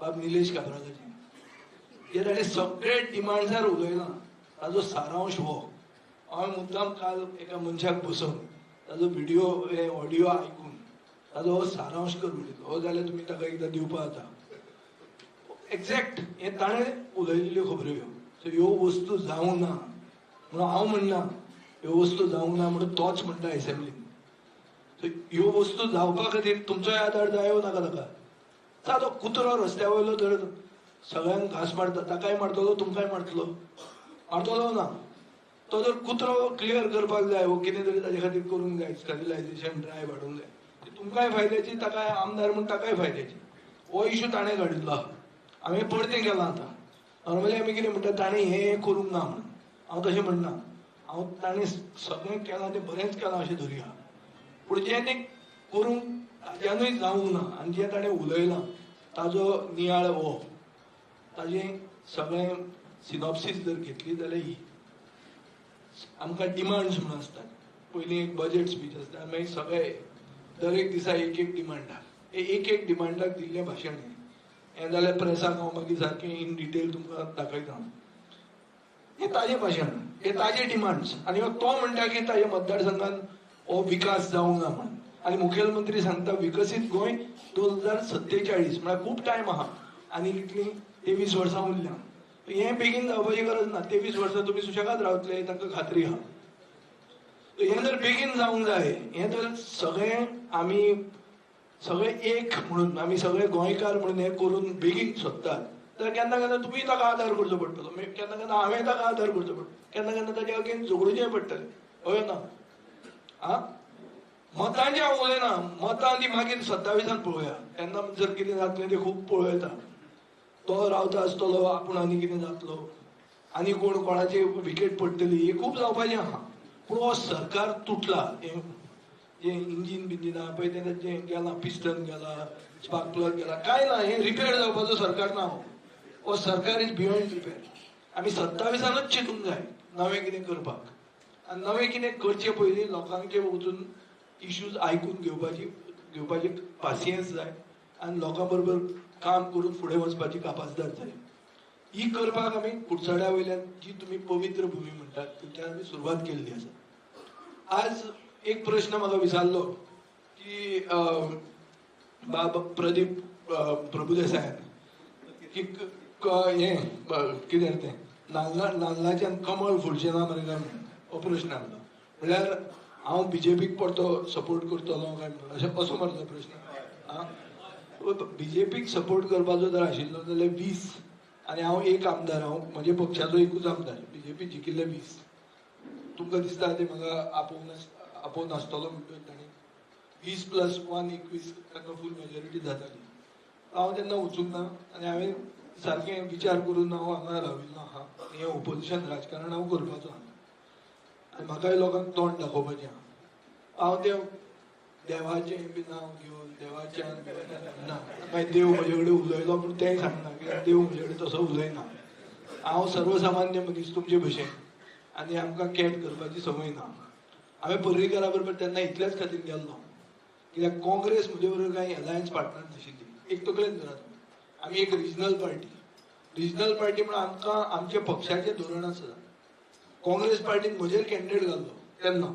बाब निलेश काब्रालाचें. हे ताणें सगळे डिमांड्सार उलयलां. ताजो सारांश हो. हांवें मुद्दाम काल एका मनशाक बसोवन ताजो व्हिडियो ऑडियो आयकून ताजो हो सारांश कर म्हणिल्लो. हो जाल्यार तुमी ताका एकदां दिवपा जाता. एक्झॅक्ट हें ताणें उलयिल्ल्यो खबऱ्यो ह्यो. सो ह्यो वस्तू जावंक ना म्हणून हांव म्हणना, ह्यो वस्तू जावंक ना म्हणून तोच म्हणटा एसेंब्लीन. सो ह्यो वस्तू जावपा खातीर तुमचोय आदार जाय नाका ताका. सादो कुत्रो रस्त्या वयलो तर सगळ्यांक घांस मारता, ताकाय मारतलो, तुमकांय मारतलो, मारतलो ना. तो जर कुत्रो क्लियर करपाक जाय वो कितें तरी ताजे खातीर करूंक जाय, स्टरिलायझेशन ड्रायव्ह हाडूंक जाय, ती तुमकांय फायद्याची, ताकाय आमदार म्हूण ताकाय फायद्याची. हो इशू ताणें काडिल्लो आहा. हांवें परतें केलां. आतां नॉर्मली आमी कितें म्हणटा, ताणें हें करूंक ना म्हणून. हांव तशें म्हणना. हांव ताणें सगळें केलां तें बरेंच केलां अशें धरुया. पूण जें तें करूंक ताज्यानूय जावंक ना आनी जें ताणें उलयलां ताजो नियाळ हो, ताजें सगळें सिनॉप्सीस जर घेतली जाल्यार ही आमकां डिमांड्स म्हणून आसतात. पयलीं एक बजेट स्पीच आसता, मागीर सगळे दर एक दिसा एक एक डिमांडाक, एक एक डिमांडाक दिल्लें भाशण हें. हें जाल्यार प्रेसाक हांव मागीर सारकें इन डिटेल तुमकां दाखयता. हें ताजें भाशण, हे ताजे डिमांड्स. आनी तो म्हणटा की ताज्या मतदारसंघान हो विकास जावंक ना म्हणून. आनी मुखेलमंत्री सांगता विकसीत गोंय 2047, म्हळ्यार खूब टायम आहा आनी कितली 23 वर्सां उरल्या. हें बेगीन जावपाची गरज ना, 23 वर्सां तुमी सुशेगाद रावतले तांकां खात्री आहा. हें जर बेगीन जावंक जाय, हें जर सगळें आमी सगळे एक म्हणून आमी सगळे गोंयकार म्हणून हें करून बेगीन सोदतात तर केन्ना केन्ना तुमी ताका आदार करचो पडटलो, केन्ना केन्ना हांवें ताका आदार करचो पडटलो, केन्ना केन्ना ताच्या अगेन झगडूचें पडटलें. हय ना? आं, मतांचें हांव उलयना, मतां ती मागीर 27 पळोवया, तेन्ना जर कितें जातलें तें खूब पळोवं येता. तो रावता आसतलो, आपूण आनी कितें जातलो, आनी कोण कोणाची विकेट पडटली, हें खूब जावपाचें आहा. पूण हो सरकार तुटला, जें इंजीन बिंजीन आहा पळय तें जें गेलां, पिस्टन गेला, स्पार्क प्लग गेला, कांय ना, हें रिपेर जावपाचो सरकार ना. हो सरकार is beyond repair. आमी 27 चिंतूंक जाय नवें कितें करपाक, आनी नवें कितें करचे पयलीं लोकांचे वचून इश्यूज आयकून घेवपाची पासियेंस जाय आनी लोकां बरोबर काम करून फुडें वचपाची कापाजदार जाय. ही करपाक आमी कुडचड्या वयल्यान जी तुमी पवित्र भूमी म्हणटात थंयच्यान आमी सुरवात केल्ली आसा. आज एक प्रश्न म्हाका विचारलो की बाब प्रदीप प्रभुदेसायान की हें कितें तें नाल्लाच्यान कमळ फुलचें ना मरे काय म्हणून हो प्रश्न आसलो. म्हणल्यार हांव बीजेपीक परतो सपोर्ट करतलो काय म्हणून अशें असो मरे तो प्रश्न. आं, बीजेपीक सपोर्ट करपाचो जर आशिल्लो जाल्यार 20 आनी हांव एक आमदार, हांव म्हज्या पक्षाचो एकूच आमदार, बीजेपी जिखिल्ले 20. तुमकां दिसता ते म्हाका आपोवन नासतलो म्हणटून ताणें 20 + 1 21 तांकां फूल मेजॉरिटी जाताली. हांव तेन्ना वचूंक ना आनी हांवें सारकें विचार करून हांव हांगा राविल्लो आहा. हें ओपोजिशन राजकारण हांव करपाचो आहा आनी म्हाकाय लोकांक तोंड दाखोवपाचें आहा. हांव तें देवाचें बी नांव घेवन देवाच्यान ना मागीर देव म्हजे कडेन उलयलो पूण तेंय सांगना कित्याक देव म्हजे कडेन तसो उलयना. हांव सर्वसामान्य मनीस तुमचे भशेन आनी आमकां कॅट करपाची संवय ना. हांवें पर्रीकरा बरोबर तेन्ना इतल्याच खातीर गेल्लो कित्याक काँग्रेस म्हजे बरोबर कांय अलायन्स पार्टनर नाशिल्ली. एक तकलेन धरात, आमी एक रिजनल पार्टी, रिजनल पार्टी म्हणून आमकां आमच्या पक्षाचें धोरण आसा. काँग्रेस पार्टीन म्हजेर कॅन्डिडेट घाल्लो, तेन्ना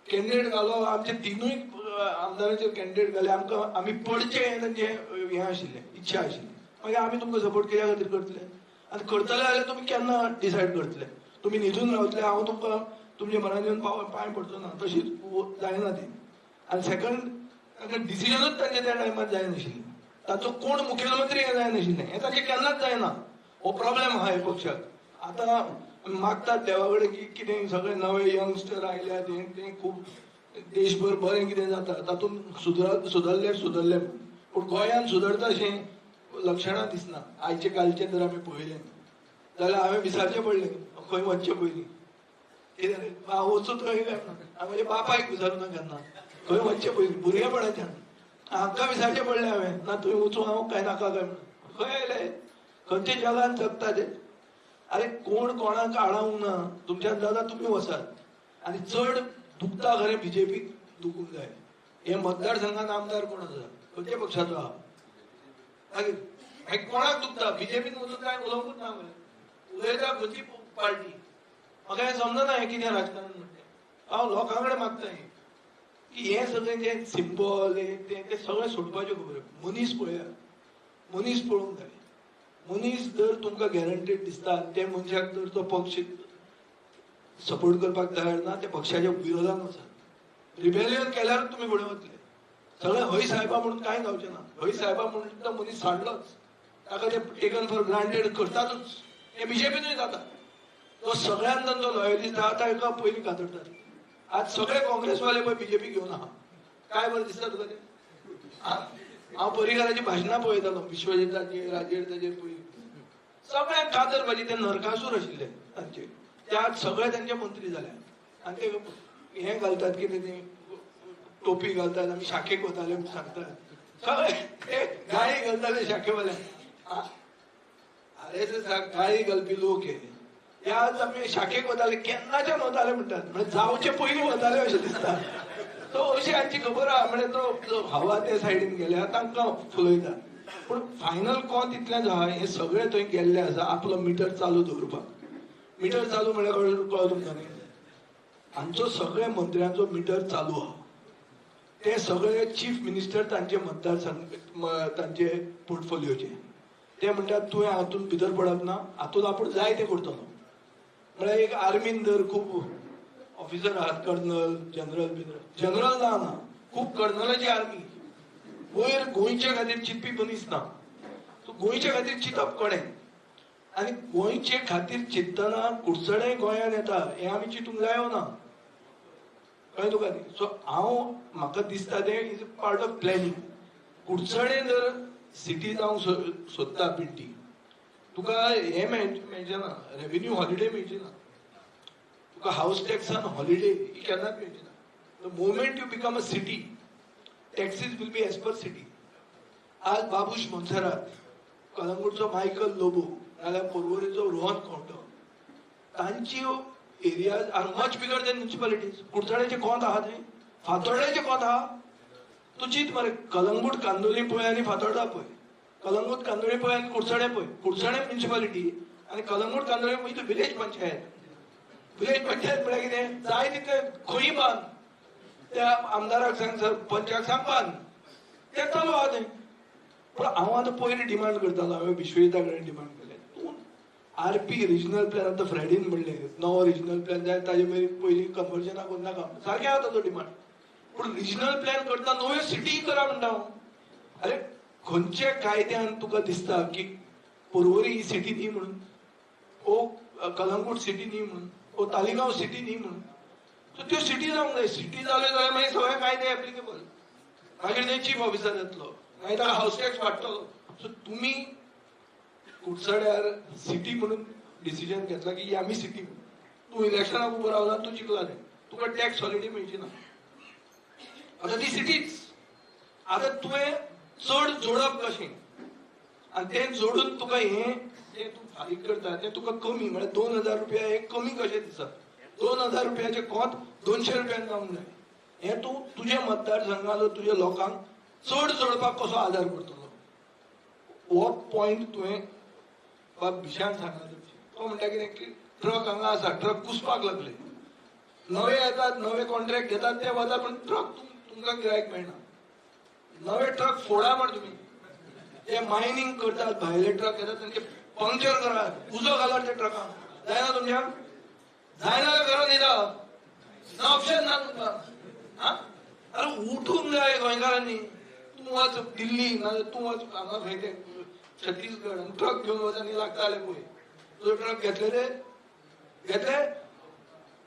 कॅन्डिडेट घालो, आमचे 3 आमदारांचेर कॅन्डिडेट घाले, आमकां आमी पडचें हें तांचें हें आशिल्लें, इच्छा आशिल्ली. मागीर आमी तुमकां सपोर्ट कित्या खातीर करतले आनी करतले जाल्यार तुमी केन्ना डिसायड करतले? तुमी न्हिदून रावतले, हांव तुमकां तुमच्या मनान येवन पांय पडचो ना, तशी जायना ती. आनी सेकंड तांकां डिसिजनूच तांचें त्या टायमार जायनाशिल्लें, ताचो कोण मुखेलमंत्री हें जायनाशिल्लें, हें तांचें केन्नाच जायना. हो प्रॉब्लेम आहा ह्या पक्षाक. आतां मागतात देवा कडेन की कितें सगळे नवे यंगस्टर आयल्यात, हें तें खूब देशभर बरें कितें जाता तातूंत सुदरले सुदरले, पूण गोंयांत सुदरता अशें लक्षणां दिसना. आयचे कालचें जर आमी पळयलें जाल्यार हांवें विचारचें पडलें खंय वचचें पयलीं, कितें हांव वचूं थंय काय म्हणून. हांवें म्हज्या बापायक विचारूं ना केन्ना खंय वचचें पयलीं, भुरगेपणाच्यान हांकां विचारचें पडलें हांवें, ना थंय वचूं हांव काय नाका काय म्हणून. खंय आयले, खंयच्या जगान जगता ते? अरे कोण कोणाक आडावंक ना, तुमच्यान जाता तुमी वचात. आनी चड दुखता खरें बीजेपीक दुखूंक जाय. हे मतदारसंघात आमदार कोण आसा, खंयच्या पक्षाचो आहा, मागीर मागीर कोणाक दुखता? बीजेपीन वचून काय उलोवंकूच ना मरे, उलयता खंयची पार्टी? म्हाका हें समजना हें कितें राजकारण म्हणटा. हांव लोकां कडेन मागता हें की हें सगळें जें सिंबॉल हें तें सगळें सोडपाच्यो खबऱ्यो. मनीस पळयात, मनीस पळोवंक जाय. मनीस जर तुमकां गॅरंटीड दिसता ते मनशाक जर तो पक्ष सपोर्ट करपाक तयार ना, त्या पक्षाच्या विरोधान वचात. रिबेलियन केल्यारूच तुमी फुडें वतले. सगळें हय साहेबा म्हणून कांय जावचें ना. हय साहेबा म्हणून तो मनीस सांडलोच, ताका ते टेकन फॉर ग्रांटेड करतातूच. हें बीजेपीनूय जाता. तो सगळ्यांत तांचो लॉयलिस्ट आहा ताका पयलीं कातरतात. आज सगळे काँग्रेसवाले पळय बीजेपी घेवन आहा, काय बरें दिसता तुका तें? हांव पर्रीकाराची भाशणां पळयतालो, विश्वजिताचेर, राजेर, ताचेर पळय, सगळ्यांक कातरपाची. ते नरकासूर आशिल्ले तांचे, ते आज सगळे तांचे मंत्री जाले. आनी ते हें घालतात कितें तें टोपी घालतात, आमी शाखेक वताले म्हूण सांगतात, सगळे गाळी घालताले शाखेवाले. आर एस एसाक गाळी घालपी लोक हे, ते आज आमी शाखेक वताले, केन्नाच्यान वताले म्हणटात, म्हणजे जावचे पयलीं वताले अशें दिसता. सो अशी हांची खबर आहा. म्हणजे तो हवा ते सायडीन गेल्या तांकां फुलयता, पूण फायनल कोंत इतलेंच आहा, हें सगळें थंय गेल्लें आसा आपलो मिटर चालू दवरपाक. मिटर चालू म्हळ्यार कळ्ळो तुमकां न्ही? आमचो सगळ्या मंत्र्यांचो मिटर चालू आहा. ते सगळे चीफ मिनिस्टर तांचे मतदारसंघ तांचे पोर्टफोलियोचे ते म्हणटात तुवें हातूंत भितर पडप ना, हातूंत आपूण जाय तें करतलो. म्हळ्यार एक आर्मीन जर खूब ऑफिसर आहात, कर्नल जनरल बिनरल, जनरल ना ना खूब कर्नलाची आर्मी, वयर गोंयच्या खातीर चिंतपी मनीस ना. सो गोंयच्या खातीर चिंतप कोणें आनी गोंयचे खातीर चिंतना कुडचडें गोंयांत येता हें आमी चिंतूंक जायो ना, कळ्ळें तुका न्ही. सो हांव म्हाका दिसता तें is part of planning. Curchorem जर सिटी जावंक सोदता पिंटी, तुका हें मेळचें ना, रेवेन्यू हॉलिडे मेळची ना तुका, हावस टॅक्सान हॉलिडे ही केन्नाच मेळची ना. The moment you become a city, taxes will be as per city. आज बाबूश मोन्सेरात, कलंगूटचो मायकल लोबो नाल्यार पोरवरीचो रोहन खवंटो, तांची areas are much bigger than municipalities. कुडचड्याचे कोंत आहा थंय, फातोर्ड्याचे कोंत आहा. तूं चिंत मरे, कलंगूट कांदोली पळय आनी फातोर्डा पळय, कलंगूट कांदोळी पळय आनी कुडचडे पळय. कुडचडे म्युनिसिपालिटी आनी कलंगूट कांदोळी म्हणजे विलेज पंचायत. विलेज पंचायत म्हळ्यार कितें, जाय तितले खंय बांद, त्या आमदाराक सांग, सरपंचाक सांग बांद, तें चालू आहा तें. पूण हांव आतां पयलीं डिमांड करतालो, हांवें विश्वजिता कडेन डिमांड केलें, तूं आरपी रिजनल प्लॅन, आतां फ्रेडीन म्हणलें नवो रिजनल प्लॅन जाय, ताजे मागीर पयलीं कन्वर्जनां करनाका, सारकें आहा ताचो डिमांड. पूण रिजनल प्लॅन करतना नव्यो सिटी करा म्हणटा हांव. अरे खंयच्या कायद्यान तुका दिसता की पोरवरी ही सिटी न्ही म्हणून, ओ कलंगूट सिटी न्ही म्हणून, ओ तालिगांव सिटी न्ही म्हणून. सो त्यो सिटी जावंक जाय. सिटी जाल्यो जाल्यार मागीर सगळे कायदे एप्लिकेबल, मागीर ते चीफ ऑफिसर येतलो, मागीर ताका हावस टॅक्स वाडटलो. सो तुमी कुडचड्यार सिटी म्हणून डिसिजन घेतला की आमी सिटी, तूं इलेक्शनाक उबो रावला, तूं जिखला तें, तुका टॅक्स हॉलिडे मेळची ना. आतां ती सिटीच. आतां तुवें चड जोडप कशें आनी तें जोडून तुका हें जें तूं फारीक करता तें तुका कमी, म्हळ्यार 2000 रुपया हे कमी कशें दिसता. 2000 रुपयाचें कोंत 200 रुपयान जावंक जाय. हें तूं तुज्या मतदारसंघान तुज्या लोकांक चड जोडपाक कसो आदार करतलो, हो पॉयंट तुवें बाब भिशान सांगला. तो म्हणटा कितें की ट्रक हांगा आसा, ट्रक कुसपाक लागले, नवे येतात, नवे कॉन्ट्रॅक्ट घेतात ते वता, पूण ट्रक तुमकां गिरायक मेळना. नवे ट्रक फोडा म्हण तुमी, ते मायनींग करतात, भायले ट्रक येतात तांचे पंक्चर करात, उजो घालात त्या ट्रकांक. जायना तुमच्यान, जायना जाल्यार घरान येता ना, ऑप्शन ना तुमकां. आं, अरे उठूंक जाय गोंयकारांनी. तूं वच दिल्ली, नाजाल्यार तूं वच हांगा खंय ते छत्तीसगड, ट्रक घेवन वच आनी लागताले पळय. तुजो ट्रक घेतले ते घेतले.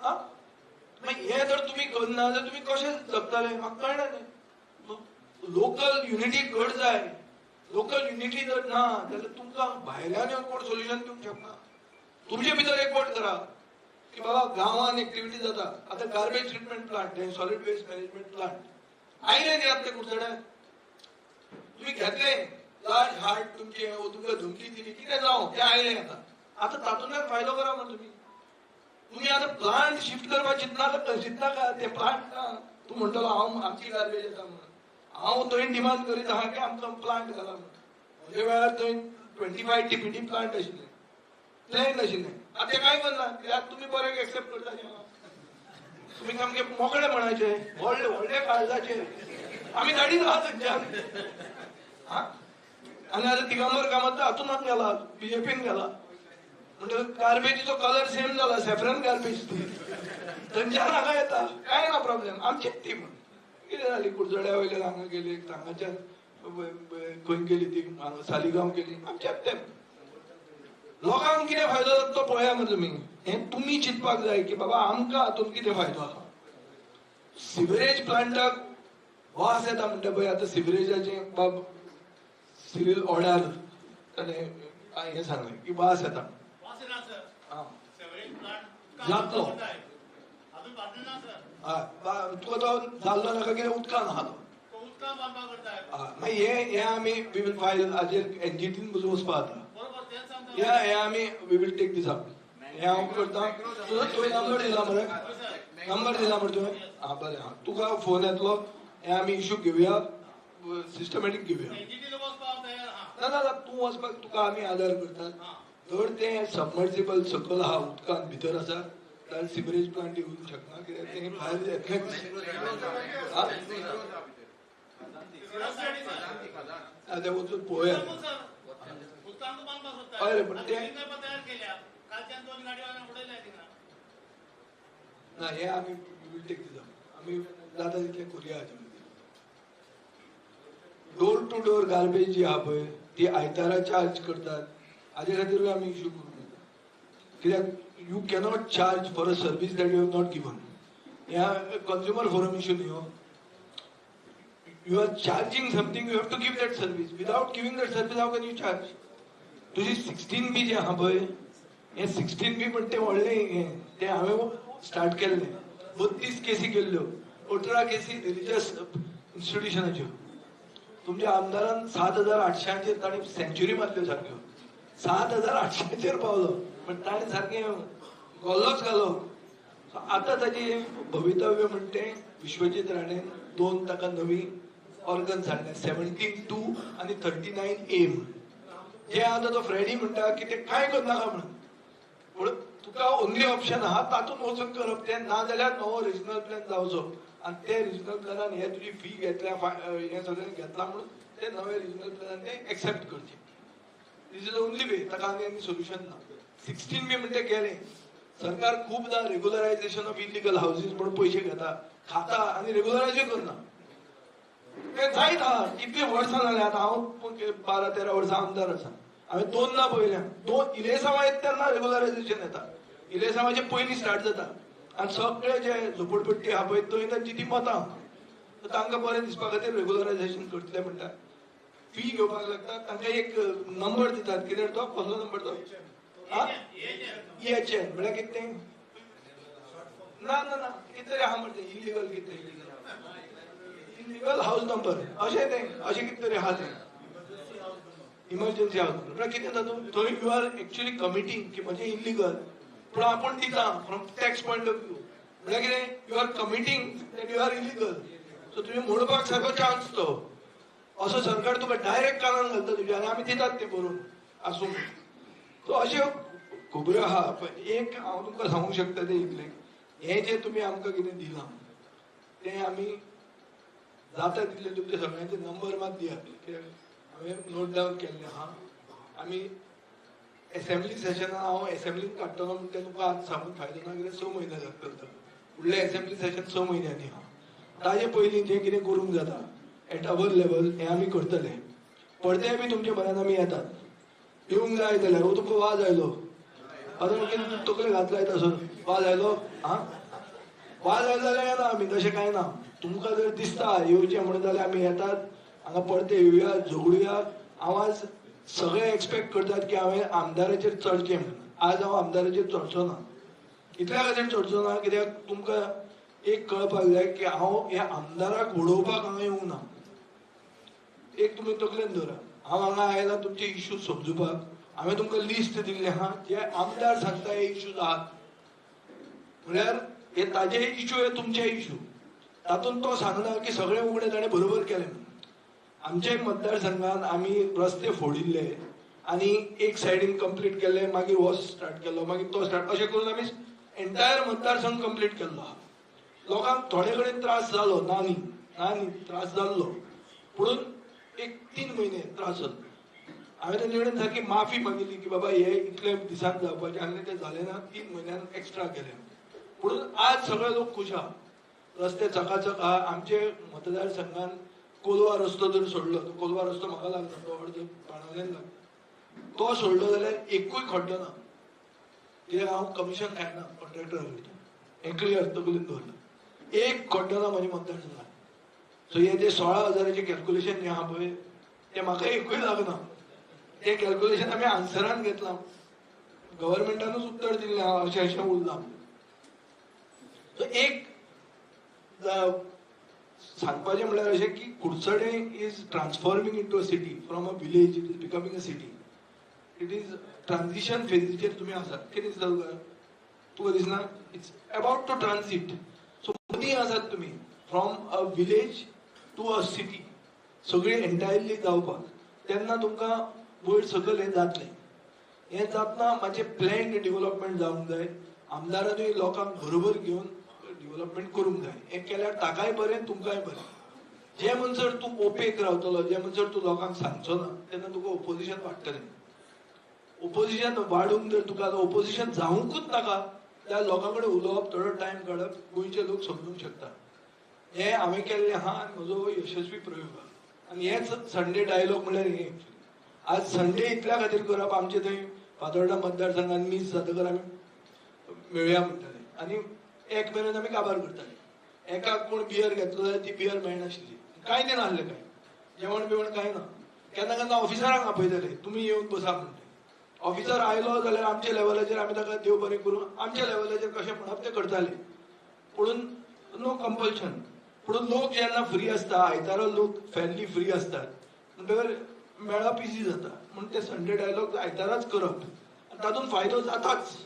आं, मागीर हें जर तुमी करना जाल्यार तुमी कशें जगतले म्हाका कळना तें. लोकल युनिटी घट जाय. लोकल युनिटी जर ना जाल्यार तुमकां भायल्यान येवन कोण सोल्युशन दिवंक शकना. तुमचे भितर एकवट करा की बाबा गांवांत एक्टिविटी जाता. आतां गार्बेज ट्रिटमेंट प्लांट, हें सॉलिड वेस्ट मॅनेजमेंट प्लांट आयले न्ही आतां ते कुडचड्यार, तुमी घेतले लार्ज हार्ट तुमचे, तुमकां धमकी दिली, कितें जावं तें आयलें. आतां आतां तातूंतल्यान फायदो करा म्हण तुमी. तुमी आतां प्लांट शिफ्ट करपाक चिंतनाका, चिंतनाका ते प्लांट ना. तूं म्हणटलो हांव आमची गार्बेज येता म्हणून, हांव थंय डिमांड करीत आहा की आमकां प्लांट घाला म्हणून. म्हज्या वेळार थंय 25 TPD plant आशिल्लें, प्लॅन आशिल्लें. आतां तें कांय करना कित्याक तुमी बरें एक्सेप्ट करता. तुमी सामके मोकळे म्हणायचे, व्हडले व्हडले काळजाचे, आमी गाडीत आहा थंयच्यान. आं, आनी आतां दिगंबर कामत हातूंत गेला, बीजेपीन गेला, म्हणटकच गार्बेजीचो कलर सेम जाला, सॅफ्रन गार्बेज ती थंयच्यान हांगा येता. कांय ना प्रॉब्लेम, आमचीच ती. म्हण कितें जाली, कुडचड्या वयल्यान हांगा गेली, हांगाच्यान खंय गेली ती, सालिगांव गेली, आमच्याच ते. लोकांक कितें फायदो जाता तो पळया मरे तुमी. हें तुमी चिंतपाक जाय की बाबा आमकां हातूंत कितें फायदो आसा. सिवरेज प्लांटाक वास येता म्हणटा पळय, आतां सिवरेजाचें बाब सिरील ऑर्डर ताणें हें सांगलें की वास येता जातलो. तुका तो जाल्लो नाका कितें उदकान आहा तो. मागीर हें हें आमी we will file हाजेर एनजीटीन पसून वचपा जाता. हें आमी we will take this up. हें हांव करता. तुवें नंबर दिला मरे, नंबर दिला मरे तुवें. आं बरें, आं तुका फोन येतलो. हें आमी इशू घेवया, सिस्टमॅटीक घेवया. ना ना तूं वचपाक तुका आमी आदार करतात. जर तें सबमर्सिबल सकयल आहा, उदकान भितर आसा रस्त्यार सिवरेज प्लांट येवंक शकना कित्याक ते भायर येतलेंच. आतां वचून पळोवया. हय रे, पण ते ना हे आमी will take this up. आमी जाता तितलें करुया हाचे मदीं. डोर टू डोर गार्बेज जी आहा पळय ती आयतारा चार्ज करतात, हाजे खातीरूय आमी इशू करूंक जाता. कित्याक you cannot charge for a service that you have not given. ह्या कंज्युमर फोरम इशू न्ही हो. You are charging something, you have to give that service. Without giving that service how can you charge? तुजी 16B जे आहा पळय, हें 16B म्हण तें व्हडलें हें तें हांवें स्टार्ट केल्लें. 32 केसी केल्ल्यो, 18 केसी रिलिजियस इन्स्टिट्युशनाच्यो. तुमच्या आमदारान 7,800 ताणें सेंच्युरी मारल्यो सारक्यो, 7,800 पावलो, पण ताणें सारकें गोल्लोच घालो. आतां ताची भवितव्य म्हणटे विश्वजीत राणेन 2 ताका नवी ऑर्गन्स हाडले, 17(2) आनी 39A म्हणून. जे आतां तो फ्रेडी म्हणटा की ते कांय करनाका म्हणून, पूण तुका ओनली ऑप्शन आहा तातूंत वचून करप तें, ना जाल्यार नवो रिजनल प्लॅन जावचो आनी ते रिजनल प्लॅनान हे तुजी फी घेतल्या हें सगळें घेतलां म्हणून ते नवे रिजनल प्लॅनान ते एक्सेप्ट करचे. This is only वे, ताका आनी आनी सोल्युशन ना. 16B म्हणटे गेलें. सरकार खूबदां रेगुलरायझेशन ऑफ इलिगल हावजीस म्हणून पयशे घेता, खाता आनी रेगुलरायजूय करना. तें जायत आहा, कितलीं वर्सां जालीं आतां हांव 12-13 वर्सां आमदार आसा, हांवें दोनदां पळयल्या. 2 इलेसांवां येता तेन्ना रेगुलरायझेशन येता, इलेसांवाचे पयलीं स्टार्ट जाता आनी सगळे जे झोपडपट्टी आहा पळय थंय तांची ती मतां, तांकां बरें दिसपा खातीर रेगुलरायझेशन करतले म्हणटा. फी घेवपाक लागता, तांकां एक नंबर दितात, कितें तो कसलो नंबर तो EHN म्हळ्यार कितें तें ना ना ना कितें तरी आहा म्हणटा इलिगल, कितें इलिगल हावज नंबर अशें तें, अशें कितें तरी आहा तें इमर्जन्सी हावज नंबर म्हळ्यार कितें तातूंत थंय you are actually committing की म्हजें इलिगल, पूण आपूण दिता from tax point of view, म्हळ्यार कितें you are committing that you are illegal. So तुवें मोडपाक सारको चान्स तो, असो सरकार तुका डायरेक्ट कानान घालता तुज्या आनी आमी दितात तें बरोवन आसूं. सो अश्यो खबऱ्यो आहा. एक हांव तुमकां सांगूंक शकता तें इतलें, हें जें तुमी आमकां कितें दिलां तें आमी जाता तितलें तुमचे सगळ्यांचे नंबर मात दियात, कित्याक हांवें नोट डावन केल्लें आहा. आमी एसेंब्ली सेशनान हांव एसेंब्लीन काडटलो म्हण तें तुमकां आज सांगून फायदो ना, कित्याक 6 म्हयने लागतले. फुडलें एसेंब्ली सेशन 6 म्हयन्यांनी आहा, ताजे पयलीं जें कितें करूंक जाता एट our level हें आमी करतले. परतेय बी तुमचे म्हऱ्यान आमी येतात, येवंक जाय जाल्यार हो तुमकां वाज आयलो आतां कितें तकले घात लायता सर, वाज आयलो आं, वाज आयलो जाल्यार येना आमी, तशें कांय ना. तुमकां जर दिसता येवचें म्हणून जाल्यार आमी येतात, हांगा परते येवया, झगडुया. हांव आज सगळे एक्सपेक्ट करतात की हांवें आमदाराचेर चडचें म्हणून, आज हांव आमदाराचेर चडचो ना. इतल्या खातीर चडचो ना कित्याक तुमकां एक कळपाक जाय की हांव ह्या आमदाराक उडोवपाक हांगा येवंक ना. एक तुमी तकलेन दवरा, हांव हांगा आयला तुमचे इश्यूज समजुपाक. हांवें तुमकां लिस्ट दिल्लें आहा, जे आमदार सांगता हे इश्यूज आहात म्हळ्यार हे ताजे इश्यू, हे तुमचे इश्यू. तातूंत तो सांगना की सगळें उगडे ताणें बरोबर केलें. आमच्या मतदारसंघान आमी रस्ते फोडिल्ले आनी एक सायडीन कंप्लीट केल्ले, मागीर हो स्टार्ट केलो, मागीर तो स्टार्ट, अशें करून आमी एंटायर मतदारसंघ कंप्लीट केल्लो आहा. लोकांक थोडे कडेन त्रास जालो, ना न्ही ना न्ही त्रास जाल्लो, पुणून एक 3 म्हयने त्रास जालो. हांवें तांचे कडेन सारकी माफी मागिल्ली की बाबा हे इतले दिसान जावपाचें आसलें तें जालें ना, 3 म्हयन्यान एक्स्ट्रा केलें. पुणून आज सगळे लोक खूश आहा, रस्ते चकाचक आहा. आमचे मतदारसंघान कोलवा रस्तो जर सोडलो, तो कोलवा रस्तो म्हाका लागना, तो अर्द बाणावल्यान लागता, तो सोडलो जाल्यार एकूय खड्डो ना, कित्याक हांव कमिशन खायना कॉन्ट्रॅक्टरा कडच्यान, हें क्लियर तकलेन दवरलां. एक खड्डो ना म्हज्या मतदारसंघान. सो हे जे 16,000 कॅल्कुलेशन जें आहा पळय तें म्हाका एकूय लागना. तें कॅल्कुलेशन आमी आन्सरान घेतलां, गव्हर्मेंटानूच उत्तर दिल्लें आहा अशें अशें उरलां. सो एक सांगपाचें म्हणल्यार अशें की Curchorem is transforming into a city, from a village it is becoming a city. It is transition फेजीचेर तुमी आसात. कितें दिसता तुका? तुका दिसना it's about to transit. So मदीं आसात तुमी, from a village to a city सगळी एंटायरली जावपाक, तेन्ना तुमकां वयर सकयल हें जातलें. हें जातना मातशें प्लॅन्ड डेव्हलपमेंट जावंक जाय. आमदारानूय लोकांक बरोबर घेवन डेव्हलपमेंट करूंक जाय. हें केल्यार ताकाय बरें, तुमकांय बरें. जे म्हणसर तूं ओपेक रावतलो, जे म्हणसर तूं लोकांक सांगचो ना, तेन्ना तुका ओपोजिशन वाडटलें. ओपोजिशन वाडूंक जर तुका ओपोजिशन जावंकूच नाका जाल्यार लोकां कडेन उलोवप, थोडो टायम काडप, गोंयचे लोक समजूंक शकता. हें हांवें केल्लें आहा आनी म्हजो यशस्वी प्रयोग आहा. आनी हेच संडे डायलॉग म्हणल्यार हें आज संडे इतल्या खातीर करप. आमचे थंय फातोर्डा मतदारसंघान मीस जातकर आमी मेळया म्हणटाले आनी एक मेरेन आमी काबार करताले. एकाक कोण बियर घेतलो जाल्यार ती बियर मेळनाशिल्ली, कांय दिनासलें, कांय जेवण बिवण कांय ना. केन्ना केन्ना ऑफिसरांक आपयताले, तुमी येवन बसा म्हणटा. ऑफिसर आयलो जाल्यार आमच्या लेवलाचेर आमी ताका देव बरें करूं, आमच्या लेवलाचेर कशें म्हणप तें करताले. पुणून नो कंपल्शन. पुणून लोक जेन्ना फ्री आसता, आयतारा लोक फॅमिली फ्री आसतात म्हणटकर मेळप इजी जाता. म्हणून ते संडे डायलॉग आयताराच करप आनी तातूंत फायदो जाताच.